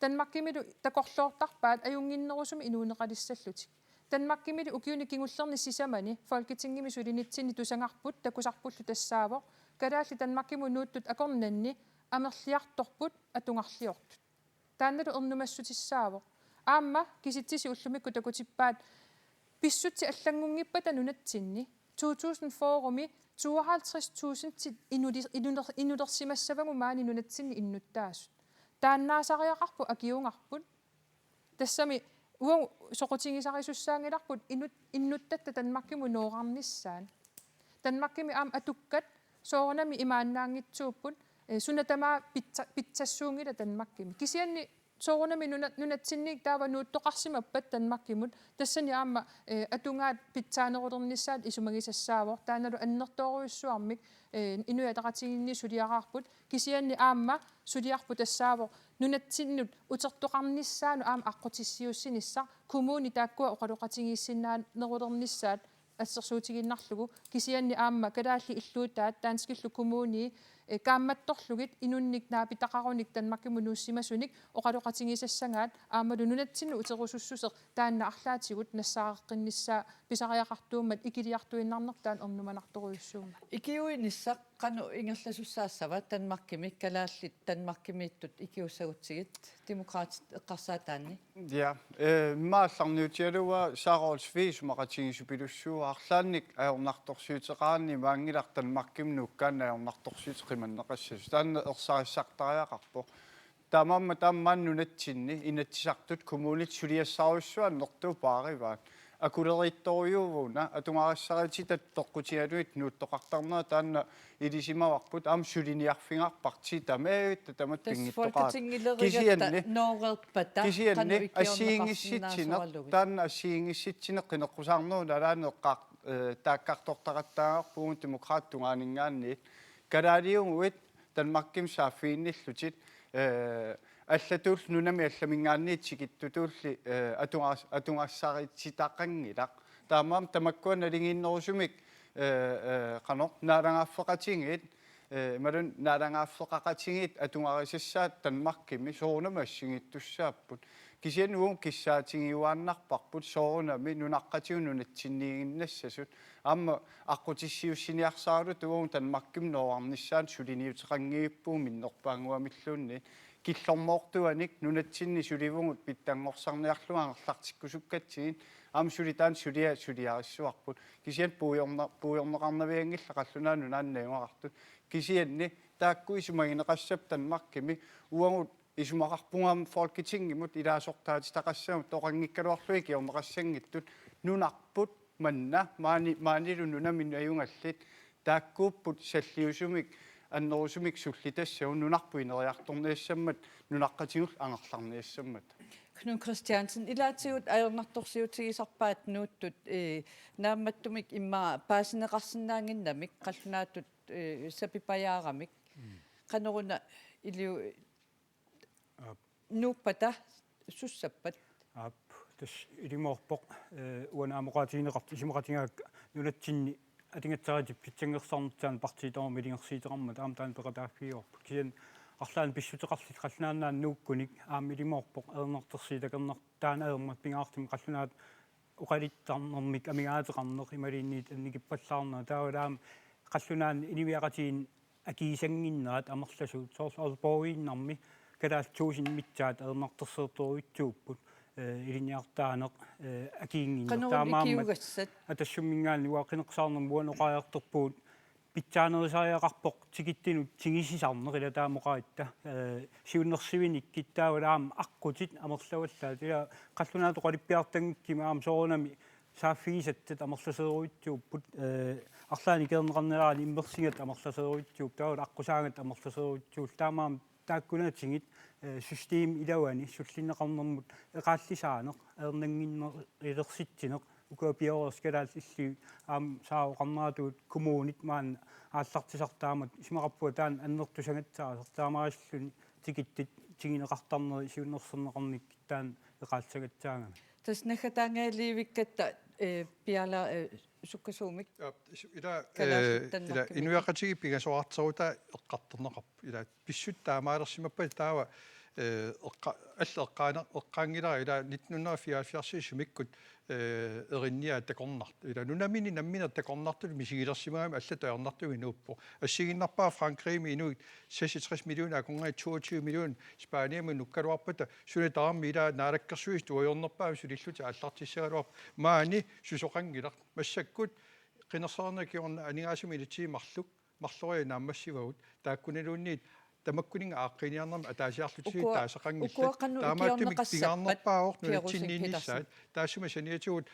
Danmarkimilu takorloortarpaat ajunnginnerusumik inuuneqalissallutik. Danmarkimilu ukiuni kingullerni sisamani Folketingimi sulinitsinni tusagarput takusarpullu tassaavoq: Kalaallit Danmarkimut nuuttut akornanni amerliartorput atugarliortut. Taannalu ernumassutissaavoq. Aamma kisitsisit ullumikkut takutippaat pissutsit allanngunngippata nunatsinni to tusind fyrre-mi tooghalvtreds tusind inuli-, inuler-, inulersimassavagut maani nunatsinni innuttaasut. Taannaasariaqarpoq akiugarput. Tassami uagut soqutigisarisussaanngilarput inut-, innuttatta Danmarkimut noorarnissaat. Danmarkimi aamma atukkat soorunami imaannaanngitsuupput, eh, suna tamaat pitsa-, pitsassuunngilaq Danmarkimi. Kisianni soorunami nuna-, nunatsinniit taava nuuttoqarsimappat Danmarkimut, tassani aamma, eh, atugaat pitsaanerulernissaat isumagisassaavoq, taannalu annertoorujussuarmik, eh, Inuit Ataqatigiinni suliaraarput, kisianni aamma suliarput tassaavoq nunatsinnut utertoqarnissaanut aamma aqqutissiuussinissaq, kommuni taakkua oqaloqatigiissinnaanerulernissaat assersuutigiinnarlugu, kisianni aamma kalaallit illuutaat danskillu kommunii, eh, kaammattorlugit inunnik naapitaqarunik Danmarkimut nuussimasunik oqaloqatigisassagaat, aammalu nunatsinnut uterusussuseq taanna arlaatigut nassaareqqinnissaa pisariaqartuummat ikiliartuinnarneq taanna ernumanartorujussuummat. Ikiuinissaq qanoq ingerlasussaassava Danmarkimi, kalaallit Danmarkimiittut ikiussagutsigit, Demokraatit eqqarsaataanni? Ja, eh, immaqa aallarniutigalugu Sara Olsvig isumaqatigiissupilussuuvoq, arlaannik ajornartorsiuteqarani maanngilaq Danmarkimut nuukkaanni ajornartorsiutit qimanneqassasoq. Taanna ersarissartariaqarpoq. Taamaammat aamma nunatsinni Inatsisartut kommunit suliassarujussuaq annertuup paarivaat. Akuleriittorujuuvugut una, atugarissarititap peqqutigalugit nuuttoqartarnera taanna ilisimavarput, aamma suliniarfigaarput partiit tamatta, tamatta. Tassa pinngitsoqaat. Folketingilerigatta. Kisianni, nooreerpata, kisianni qanoq ikiorneqarsinnaasoralugu. Assigiinngissitsineq, taanna assigiinngissitsineq qineqqusaarnerup nalaani eqqaar-, eh, taakkartortaqattaareerpugut Demokraatit tungaaninngaanniit. Kalaaliuguit Danmarkimi saaffiginnillutit, eh, allatut nunami allaminngaanniit tikittutulli, eh, atugas-, atugassarititaqanngilaq. Taamaammat tamakkua naligiinnerusumik, eh, eh, qanoq, naalagaaffeqatigiit, eh, imaluunniit naalagaaffeqaqatigiit atugarisassaat Danmarkimi soorunami assigiittussaapput. Kisianni uagut kissaatigiuaannarparput soorunami nunaqqatigut nunatsinniiginnassasut. Aamma aqqutissiuussiniarsaraluta uagut Danmarkimut nooreernissaanut suliniuteqanngivippugut minnerpaannguamilluunniit. Killormoortuanik nunatsinni sulivugut pitsanngorsarniarlugu angerlartikkusukkatsigit, aamma suli taanna sulia-, suliarissuarput. Kisianni puigorne-, puigorneqarnavianngillat Qallunaat Nunaannut najugaqartut. Kisianni taakku isumagineqassapput Danmarkimi, uagut isumaqarpugut aamma Folketingimut ilaasortaatitaqassagut, toqanngikkaluarlugit ikiorneqassanngitsut, nunarput manna maani, maanilu nunami najugallit, taakkuupput salliusumik annerusumik sullitassagut, nunarput ineriartorniassammat, nunaqqatigut angerlarniassammat. Knud Kristiansen, ilaatigut ajornartorsiutigisarpaat nuuttut, eh, naammattumik immaqa paasineqarsinnaannginnamik, qallunaatut, eh, sapipajaaramik. Mm. Qanoruna iliu-, Aap. Nuuppata sussappat? Aap, tassa ilimoorpoq, eh, uanga aamma oqaatigineqartoq isumaqatigaakka nunatsinni atugassaritit pitsanngorsarnissaannut partiit tamarmik ilungersuuteqarmata aamma taanna peqataaffigivarput. Kisianni arlaannik pissuteqarlutik Qallunaat Nunaanni nuukkunik aamma ilimoorpoq ajornartorsiut takornartut taanna ajormat pingaartumik qallunaatut oqaluttarnermik amigaateqarneq imaluunniit annikippallaarneq, taavalu aamma qallunaanut inuiaqatigiinnut akiisannginnerat amerlasuut, soorlu Aalborgiinnarmi kalaallit tusind missaat ajornartorsiortorujussuupput, eh, ilinniartitaaneq, eh, akiinnginneq. Qanoruna taamaammat ikiugassat? Atassumminngaanniit uanga qineqqusaarnermut uani oqariartorpugut pitsaanerusariaqarpoq tikittinut tigusisarneq, ila taama oqaratta, eh, siunnersuinikkut, taavalu aamma aqqutit amerlavallaat, ila qallunaatut oqaluffigiartanngikkuma aamma soorunami saaffigisassat amerlasoorujussuupput, eh, arlaannik ikiorneqarnerani immersugassat amerlasoorujussuupput, taavalu aqqusaagassat amerlasoorujussuupput, taamaammat taakkunatigut, eh, systemip iluani sullinneqarnermut eqaallisaaneq, ajornannginneq, ilersitsineq, ukua pioreersut kalaallit illui aamma saavoqarneratigut kommunit maanna aallartisartut taamatut isumaqarpunga taanna annertusagassaasoq, taamaalilluni tikittut tiguneqartarneri siunnersorneqarnikkut taanna eqaallisagassaagami. Tassa naggataangajalliivikkatta, eh, piala, eh, sukkasuumik. Ja, su-, ila, kalaallit, eh, ila Danmarkimit. Inuiaqatigiit pingasoqartarutta eqqartorneqarput. Ila pissutsit taamaalersimappata taava, eh, eqqa-, allat eqqaana-, eqqaanngilara ila nitten hundrede og fireoghalvfjerds sumikkut, eh, erinniaat takornartut. Ila nunamini nammineq takornartutut misigilersimagami allatut ajornartumik inuuppoq. Assigiinnarpara Frankrigimi inuit seksogtres millioner akornganni toogtyve millioner Spaniami nukkaluarpata, suna tamarmi ila naalakkersuisut tuajornerpaamik sulillutik aallartissagaluarput, maani susoqanngilaq. Massakkut qinersinerup kingorna aningaasat inatsisit marluk, marloriarlutik naammassivagut, taakkunaluunniit tamakkuninnga aaqqiiniarnermi ataasiarlutik, ukua, taasaqanngillat. Ukua qanoq, taamaattumik ikiorneqassappat pingaarnerpaavoq Pia Rosing nunatsinniinnissaat, Petersen? Taassuma saniatigut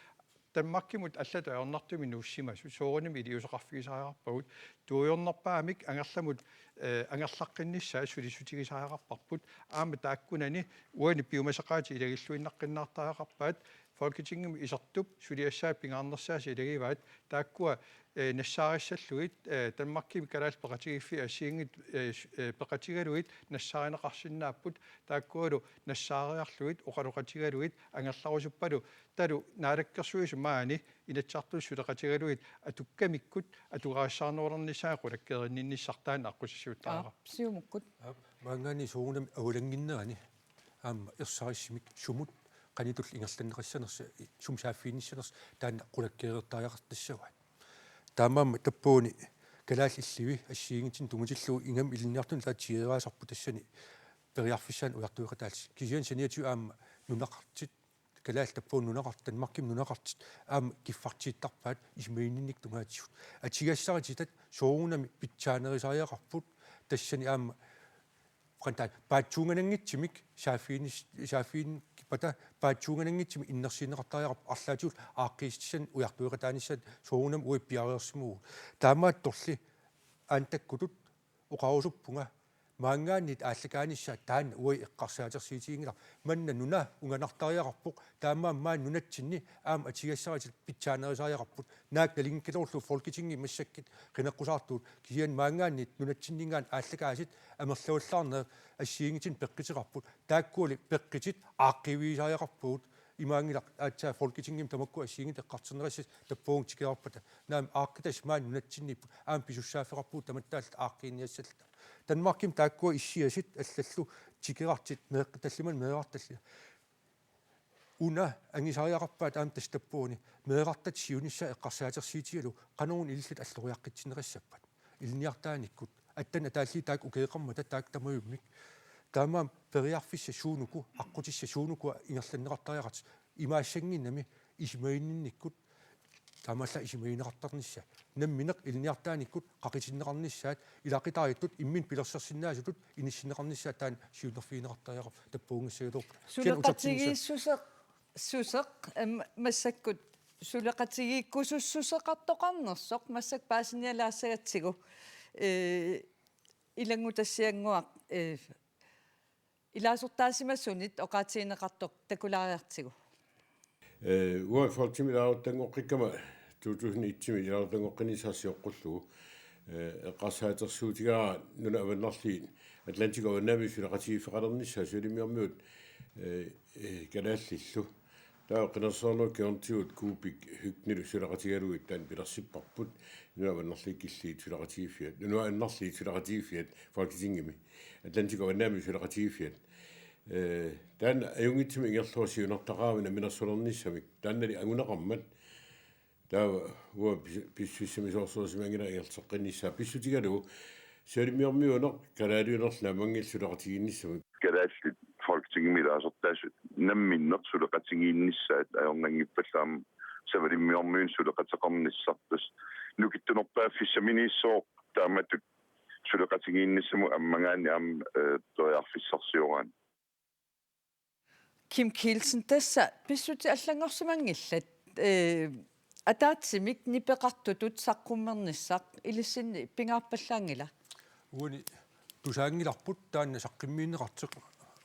Danmarkimut allatut ajornartumik nuussimasut soorunami iliuuseqarfigisariaqarpagut, tuujornerpaamik angerlamut, eh, angerlaqqinnissaat sulissutigisariaqarparput, aamma taakkunani uani piumasaqaatit ilagilluinnaqqinnaartariaqarpaat, Folketingimi isertup suliassaat pingaarnersaasa ilagivaat, taakkua, eh, nassaarissallugit, eh, Danmarkimi kalaallit peqatigiiffiit assigiinngitsut, eh, s-, eh, peqatigalugit nassaarineqarsinnaapput, taakkualu nassaariarlugit, oqaloqatigalugit, angerlarusuppalu, taavalu naalakkersuisut maani Inatsisartut suleqatigalugit atukkamikkut atugarissaarnerulernissaat qulakkeerinninnissartaa aqqutissiuuttariaqarpoq. Aap, Siumukkut. Aap, maanngaanniit soorunami avalanginnerani aamma ersarissumik sumut qanitulli ingerlanneqassanersoq, sumut saaffiginnissanersoq taanna qulakkeereertariaqartassavaat. Taamaammat tappavani kalaallit illivi assigiinngitsunik tunngatillugu ingammik ilinniartunut taava tigeriaasarput tassani periarfissaanut ujartueqataallutik. Kisianni saniatigut aamma nunaqartut, kalaallit tappavani nunaqartut, Danmarkimi nunaqartut aamma kiffartuuttarpaat isumaginninnikkut tungaatigut. Atugassarititatta soorunami pitsaanerusariaqarput tassani aamma qantaat paatsuungananngitsumik saaffiginis-, saaffigippata paatsuungananngitsumik innersuunneqartariaqarpoq, arlaatigut aaqqiissutissanik ujartueqataanissaat soorunami uagut piareersimavugut. Taamaattorli Aantakkutut oqarusuppunga maanngaanniit aallakaanissaat taanna uagut eqqarsaatersuutiginngilarput. Manna nuna unganartariaqarpoq, taamaammat maani nunatsinni aamma atugassaritit pitsaanerusariaqarput. Naak nalingikkilorlu Folketingimi massakkut qineqqusaartugut, kisianni maanngaanniit nunatsinninngaanniit aallakaasut amerlavallaarneq assigiinngitsunik peqquteqarput. Taakkuali peqqutit aaqqiivigisariaqarpagut. Imaanngilaq aatsaat Folketingimi tamakku assigiinngitsut eqqartorneqassapput tappavunga tikeraarpata. Naamik, aaqqitassat maani nunatsinniipput, aamma pisussaaffeqarpugut tamattaalluta aaqqiiniassalluta. Danmarkimi taakkua issiasut allallu tikerartut meeq-, tallimanik meerartallit. Una angusariaqarpaat aamma tassa tappavani meerartatta siunissaa eqqarsaatersuutigalugu qanoruna ililluta alloriaqqitsinneqassappat ilinniartitanikkut. Attanik ataalliit taakku ukioqarmata taakku tamavimmik. Taamaammat periarfissaq suunuku, aqqutissaq suunuku ingerlanneqartariaqartoq imaassannginnami isumaginninnikkut, taamaallaat isumagineqartarnissaat. Nammineq ilinniartitanikkut qaqitinneqarnissaat, ilaqutariittut imminnut pilersersinnaasutut inissinneqarnissaat taanna siunnerfigineqartariaqarpoq tappavungassagaluarput. Kisianni utertinnissaa. Suleqatigiissuseq, suseq, em, massakkut suleqatigiikkusussuseqartoqarnersoq massakkut paasinialaassagatsigu, eh, ilanngutassiannguaq, eh, ilaasortaasimasunit oqaatigineqartoq takulaariartigu. Eh, uanga Folketingimi ilaarutanngoqqikkama to tusind et-imi ilaarutanngoqqinnissaa sioqqullugu, eh, eqqarsaatersuutigaara nunat avannarliit Atlantic Avannaamiut suleqatigiiffeqalernissaat Savalimmiormiut, eh, eh, kalaallillu. Taava qinersinermut kingornatigut Kuupik Høegh-nilu suleqatigalugit taanna pilersipparput, Nunat Avannarliit Killiit suleqatigiiffiat, Nunat Avannarliit suleqatigiiffiat Folketingimi, Atlantic Avannaamiut suleqatigiiffiat. Eh, taanna ajunngitsumik ingerlavoq siunertaqaavik namminersulernissamik. Taannali anguneqarmat. Taava uanga pis-, pissusissamisoorsuusimanngilanga ingerlateqqinnissaa pissutigalugu Savalimmiormiuuneq kalaaliunerlu naammanngilaq suleqatigiinnissamut. Kalaallit Folketingimi ilaasortaasut namminneq suleqatigiinnissaat ajornanngippallaamik Savalimmiormiunik suleqateqarnissarput. Nukittunerpaaffissaminiissaaq taamatut suleqatigiinnissamut ammagaanni aamma, eh, periarfissarsioraanni. Kim Kielsen, tassa pissutsit allanngorsimanngillat, eh, ataatsimik nipeqartutut saqqummernissaq ilissinni pingaarpallaanngila? Uani tusaanngilarput taanna saqqummiunneqartoq,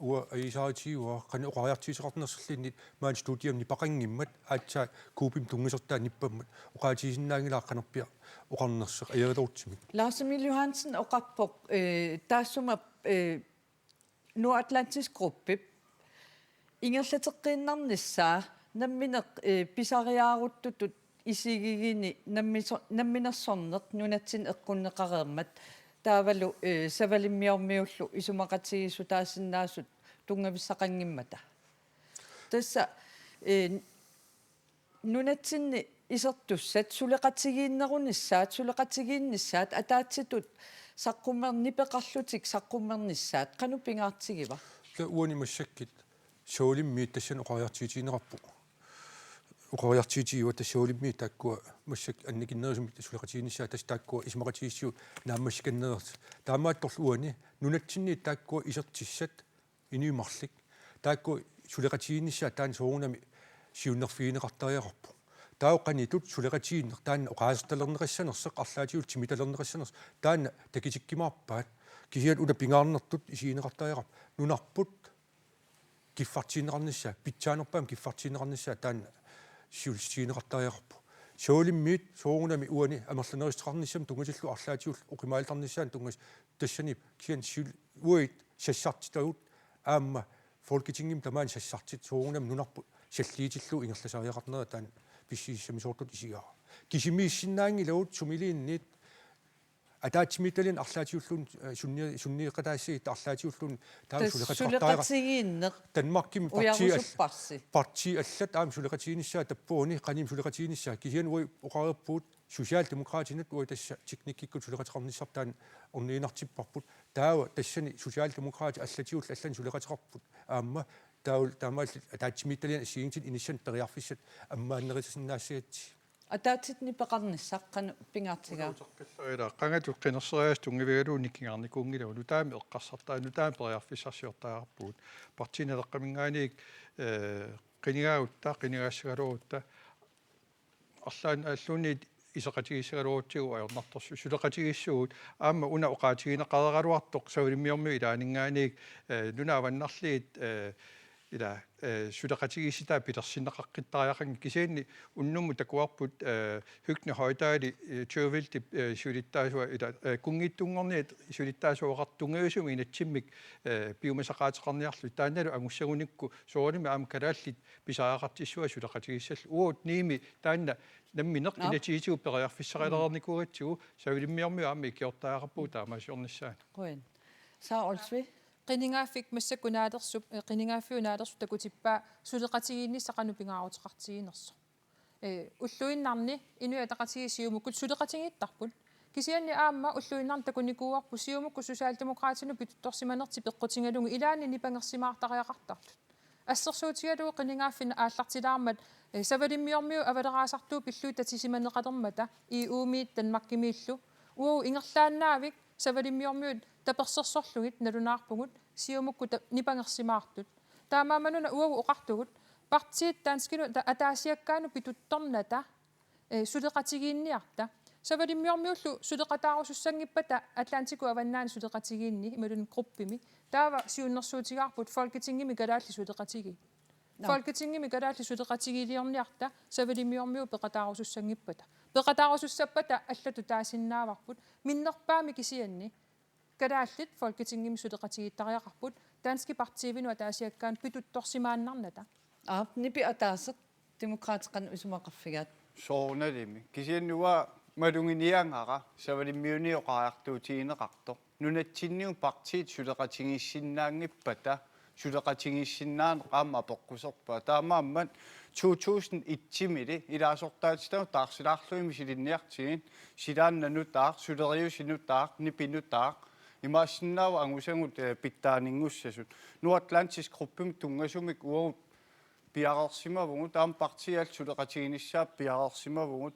uanga ajuusaarutigaara qanoq oqariartuuteqarnersorluunniit maani studiami nipeqanngimmat aatsaat Kuupimut tunngasortaa nippammat oqaatigisinnaanngilara qanorpiaq oqarnersoq ajoraluartumik. Lars Emil Johansen oqarpoq, eh, taassuma, eh, Nordatlantisk Gruppep ingerlateqqiinnarnissaa nammineq, eh, pisariaaruttutut isigigini nammiso-, namminersorneq nunatsinni eqqunneqareermat taavalu, eh, Savalimmiormiullu isumaqatigiissutaasinnaasut tunngavissaqanngimmata. Tassa, eh, nunatsinni isertussat suleqatigiinnerunissaat, suleqatigiinnissaat, ataatsitut saqqummer-, nipeqarlutik saqqummernissaat, qanoq pingaartigiva? Taava uani massakkut Savalimmiut tassani oqariartuutigineqarput. Oqariartuutigivat tassa Savalimmiut taakkua massakkut annikinnerusumik suleqatigiinnissaat tassa taakkua isumaqatigiissutigut naammassikannereersut. Taamaattorli uani nunatsinniit taakkua isertissat inuit marluk. Taakku suleqatigiinnissaat taanna soorunami siunnerfigineqartariaqarpoq. Taava qanitut suleqatigiinneq taanna oqaasertalerneqassanersoq, arlaatigut timitalerneqassanersoq taanna takutikkumaarpaat. Kisianni una pingaarnertut isigineqartariaqarpoq nunarput kiffartuunneqarnissaa, pitsaanerpaamik kiffartuunneqarnissaa taanna siulissutigineqartariaqarpoq. Soorunami, soorunami uani amerlanerussuteqarnissamut tunngatillugu arlaatigut oqimaalertarnissaanut tunngasut tassani kisianni sil-, uagut sassartitagut aamma Folketingimi tamaani sassartitut soorunami nunarput salliutillugu ingerlasariaqarnera taanna pissusissamisoortutut isigaara. Kisimiissinnaanngilagut sumiluunniit ataatsimiititaliani arlaatigulluunniit, eh, sunni-, sunniuteqataassagutta arlaatigulluunniit taava tassa suleqateqartariaqar-, suleqatigiinneq Danmarkimi partiit al-, ujarusupparsi. Partiit allat aamma suleqatigiinnissaat tappavani qanimut suleqatigiinnissaat kisianni uagut oqareerpugut Socialdemokratinut uagut tassa teknikkikkut suleqateqarnissarput taanna orniginartipparput. Taava tassani Socialdemokratit allatigullu allani suleqateqarput. Aamma taava taamaalillutik ataatsimiititaliani assigiinngitsunik inissanik periarfissat ammaannerussinnaassagatsigit. Ataatsip nipeqarnissaq qanoq pingaartigaa? Una uteqqillerilaarlunga qangatut qinerseriaaseq tunngavigalugu nikingaarnikuunngilagut, nutaamik eqqarsartaa-, nutaamik periarfissarsiortariaqarpugut. Partii Naleqqaminngaanniit, eh, qinigaagutta, qinigaassagaluarutta, arlaanni alluunniit iseqatigiissagaluarutsigu ajornartorsiut, suleqatigiissuugut, aamma una oqaatigineqareeraluartoq Savalimmiormiut ilaanninngaanniit, eh, nunat avannarliit, eh, ila, eh, suleqatigiissitaat pilersinneqaqqittariaqanngilaq kisianni unnummut takuarput, eh, Høgni Hoydali, eh, tyve-ip, eh, siulittaasua ila, eh, kunngiittunngorniat siulittaasuat oqartut tunngaviusumik inatsimmik, eh, piumasaqaateqarniarlutik taannalu angussagunikku soorunami aamma kalaallit pisariaqartussavaat suleqatigiissallugu. Uagut Nuummi taanna nammineq Nå. Inatsisitigut periarfissaqalernikuugatsigu Savalimmiormiut aamma ikiortariaqarpagut taamaasiornissaannut. Qujan. Sara Olsvig. Qinigaaffik massakkut naalersup, eh, qinigaaffiup naalersup takutippaa suleqatigiinnissaq qanoq pingaaruteqartiginersoq. Eh, ulluinnarni Inuit Ataqatigiit Siumukkut suleqatigiittarput. Kisianni aamma ulluinnarni takunikuuarput Siumukkut Socialdemokratinut pituttorsimanertik peqqutigalugu ilaanni nipangersimaartariaqartartut. Assersuutigalugu qinigaaffik aallartilaarmat, eh, Savalimmiormiut avaleraasartuut pillugit tatisimaneqalermata E U-miit Danmarkimiillu. Uagut ingerlaannaavik Savalimmiormiut tapersersorlugit nalunaarpugut Siumukkut ta-, nipangersimaartut. Taamaammat una uagut oqartugut partiit danskinut ta-, ataasiakkaanut pituttornata, eh, suleqatigiinniarta. Savalimmiormiullu suleqataarusussanngippata Atlantikup avannaani suleqatigiinni imaluunniit gruppimi. Taava siunnersuutigaarput Folketingimi kalaallit suleqatigiit. Nå. Folketingimi kalaallit suleqatigiiliorniarta Savalimmiormiut peqataarusussanngippata. Peqataarusussappata allatut taasinnaavarput. Minnerpaamik kisianni kalaallit Folketingimi suleqatigiittariaqarput danskit partiivinut ataasiakkaanut pituttorsimaannarnata. Aap, nipi ataaseq Demokraatit qanoq isumaqarfigaat? Soorunalimi. Kisianni uanga maluginiagara Savalimmiuni oqariartuutigineqartoq. Nunatsinniit partiit suleqatigiissinnaanngippata, suleqatigiissinnaaneq aamma apeqquserpaa. Taamaammat to tusind et-imili ilaasortaatitami taarsilaarlugit misiliiniartigit, silaannaq nutaaq, suleriuseq nutaaq, nipi nutaaq, imaassinnaavoq angusagut, eh, pitsaaninngussasoq. Nordatlantisk gruppimut tunngasumik uagut piareersimavugut, aamma partiit allat suleqatigiinnissaat piareersimavugut,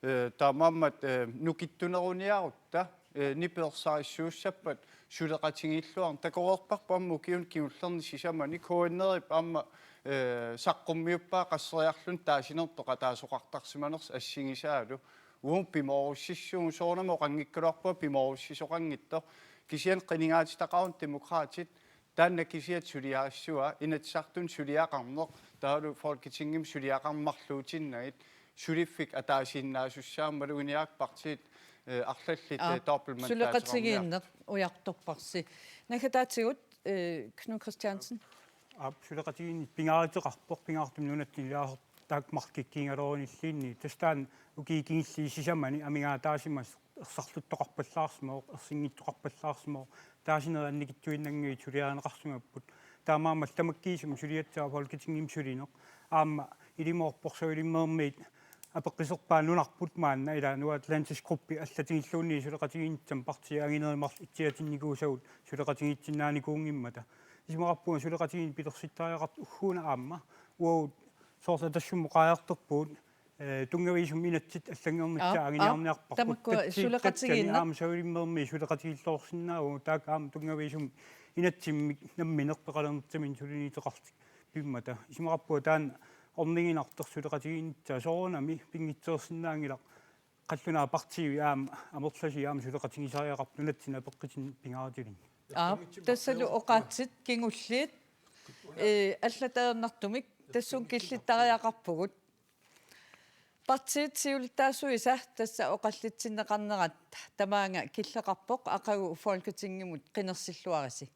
eh, taamaammat, eh, nukittuneruniarutta, eh, nipi ersarissuussappat suleqatigiilluarneq, takoreerparput aamma ukiuni kingullerni sisamani, K N R-ip aamma, eh, saqqummiuppaa qasseriarluni taasinertut peqataasoqartarsimanersoq assigisaalu. Uagut pimoorussissuugut, soorunami oqanngikkaluarpunga pimoorussisoqanngitsoq. Kisianni qinigaatitaqaruni Demokraatit taanna kisiat suliarissavaa, Inatsisartuni suliaqarneq, taavalu Folketingimi suliaqarneq marluutinnagit, suliffik ataasiinnaasussaammat maluginiagara partiit, eh, arlallit, Aap, eh, dobbeltmandateqarniartut. Suleqatigiinneq ujartorparsi. Naggataatigut, eh, Knud Kristiansen. Aap, suleqatigiinneq pingaaruteqarpoq, pingaartumik nunatta ilaasortaat marluk kikkuugaluarunilluunniit. Tassa taanna ukiut kingulliit sisamani amigaataasimasoq ersarluttoqarpallaarsimavoq, ersinngitsoqarpallaarsimavoq, taasinerit annikitsuinnanngivik suliarineqarsimapput. Taamaammat tamakkiisumik suliassaaq Folketingimi sulineq. Aamma ilumoorpoq Savalimmiormiit apeqquserpaat nunarput maanna, ila Nordatlantisk Gruppi allatigulluunniit suleqatigiinnissamut partiit anginerit marluk itsiatinnikuusagut suleqatigiitsinnaanikuunngimmata. Isumaqarpunga suleqatigiinneq pilersittariaqartoq ugguuna aamma. Uagut soorlu taassuma oqariartorpugut, eh, tunngaviusumik inatsit allanngornissaat Aap, aap, anguniarniarparput. Tamakkua tatsi-, suleqatigiinneq. Takkani aamma Savalimmiormiit suleqatigiilluarsinnaavugut, taakku aamma tunngaviusumik inatsimmik nammineq peqalernissaminnut suliniuteqartut pimmata. Isumaqarpunga taanna orniginartoq suleqatigiinnissaa soorunami pinngitsoorsinnaanngilaq qallunaat partiit aamma amerlasuut aamma suleqatigisariaqartut nunatsinni apeqqutinik pingaarutilik. Aa, tassalu oqaatsit kingulliit, ee, allatut ajornartumik tassunga killittariaqarpugut. Partiit siulittaasuisa tassa oqallitsinneqarnerat tamaanga killeqarpoq, aqagu Folketingimut qinersilluarisi.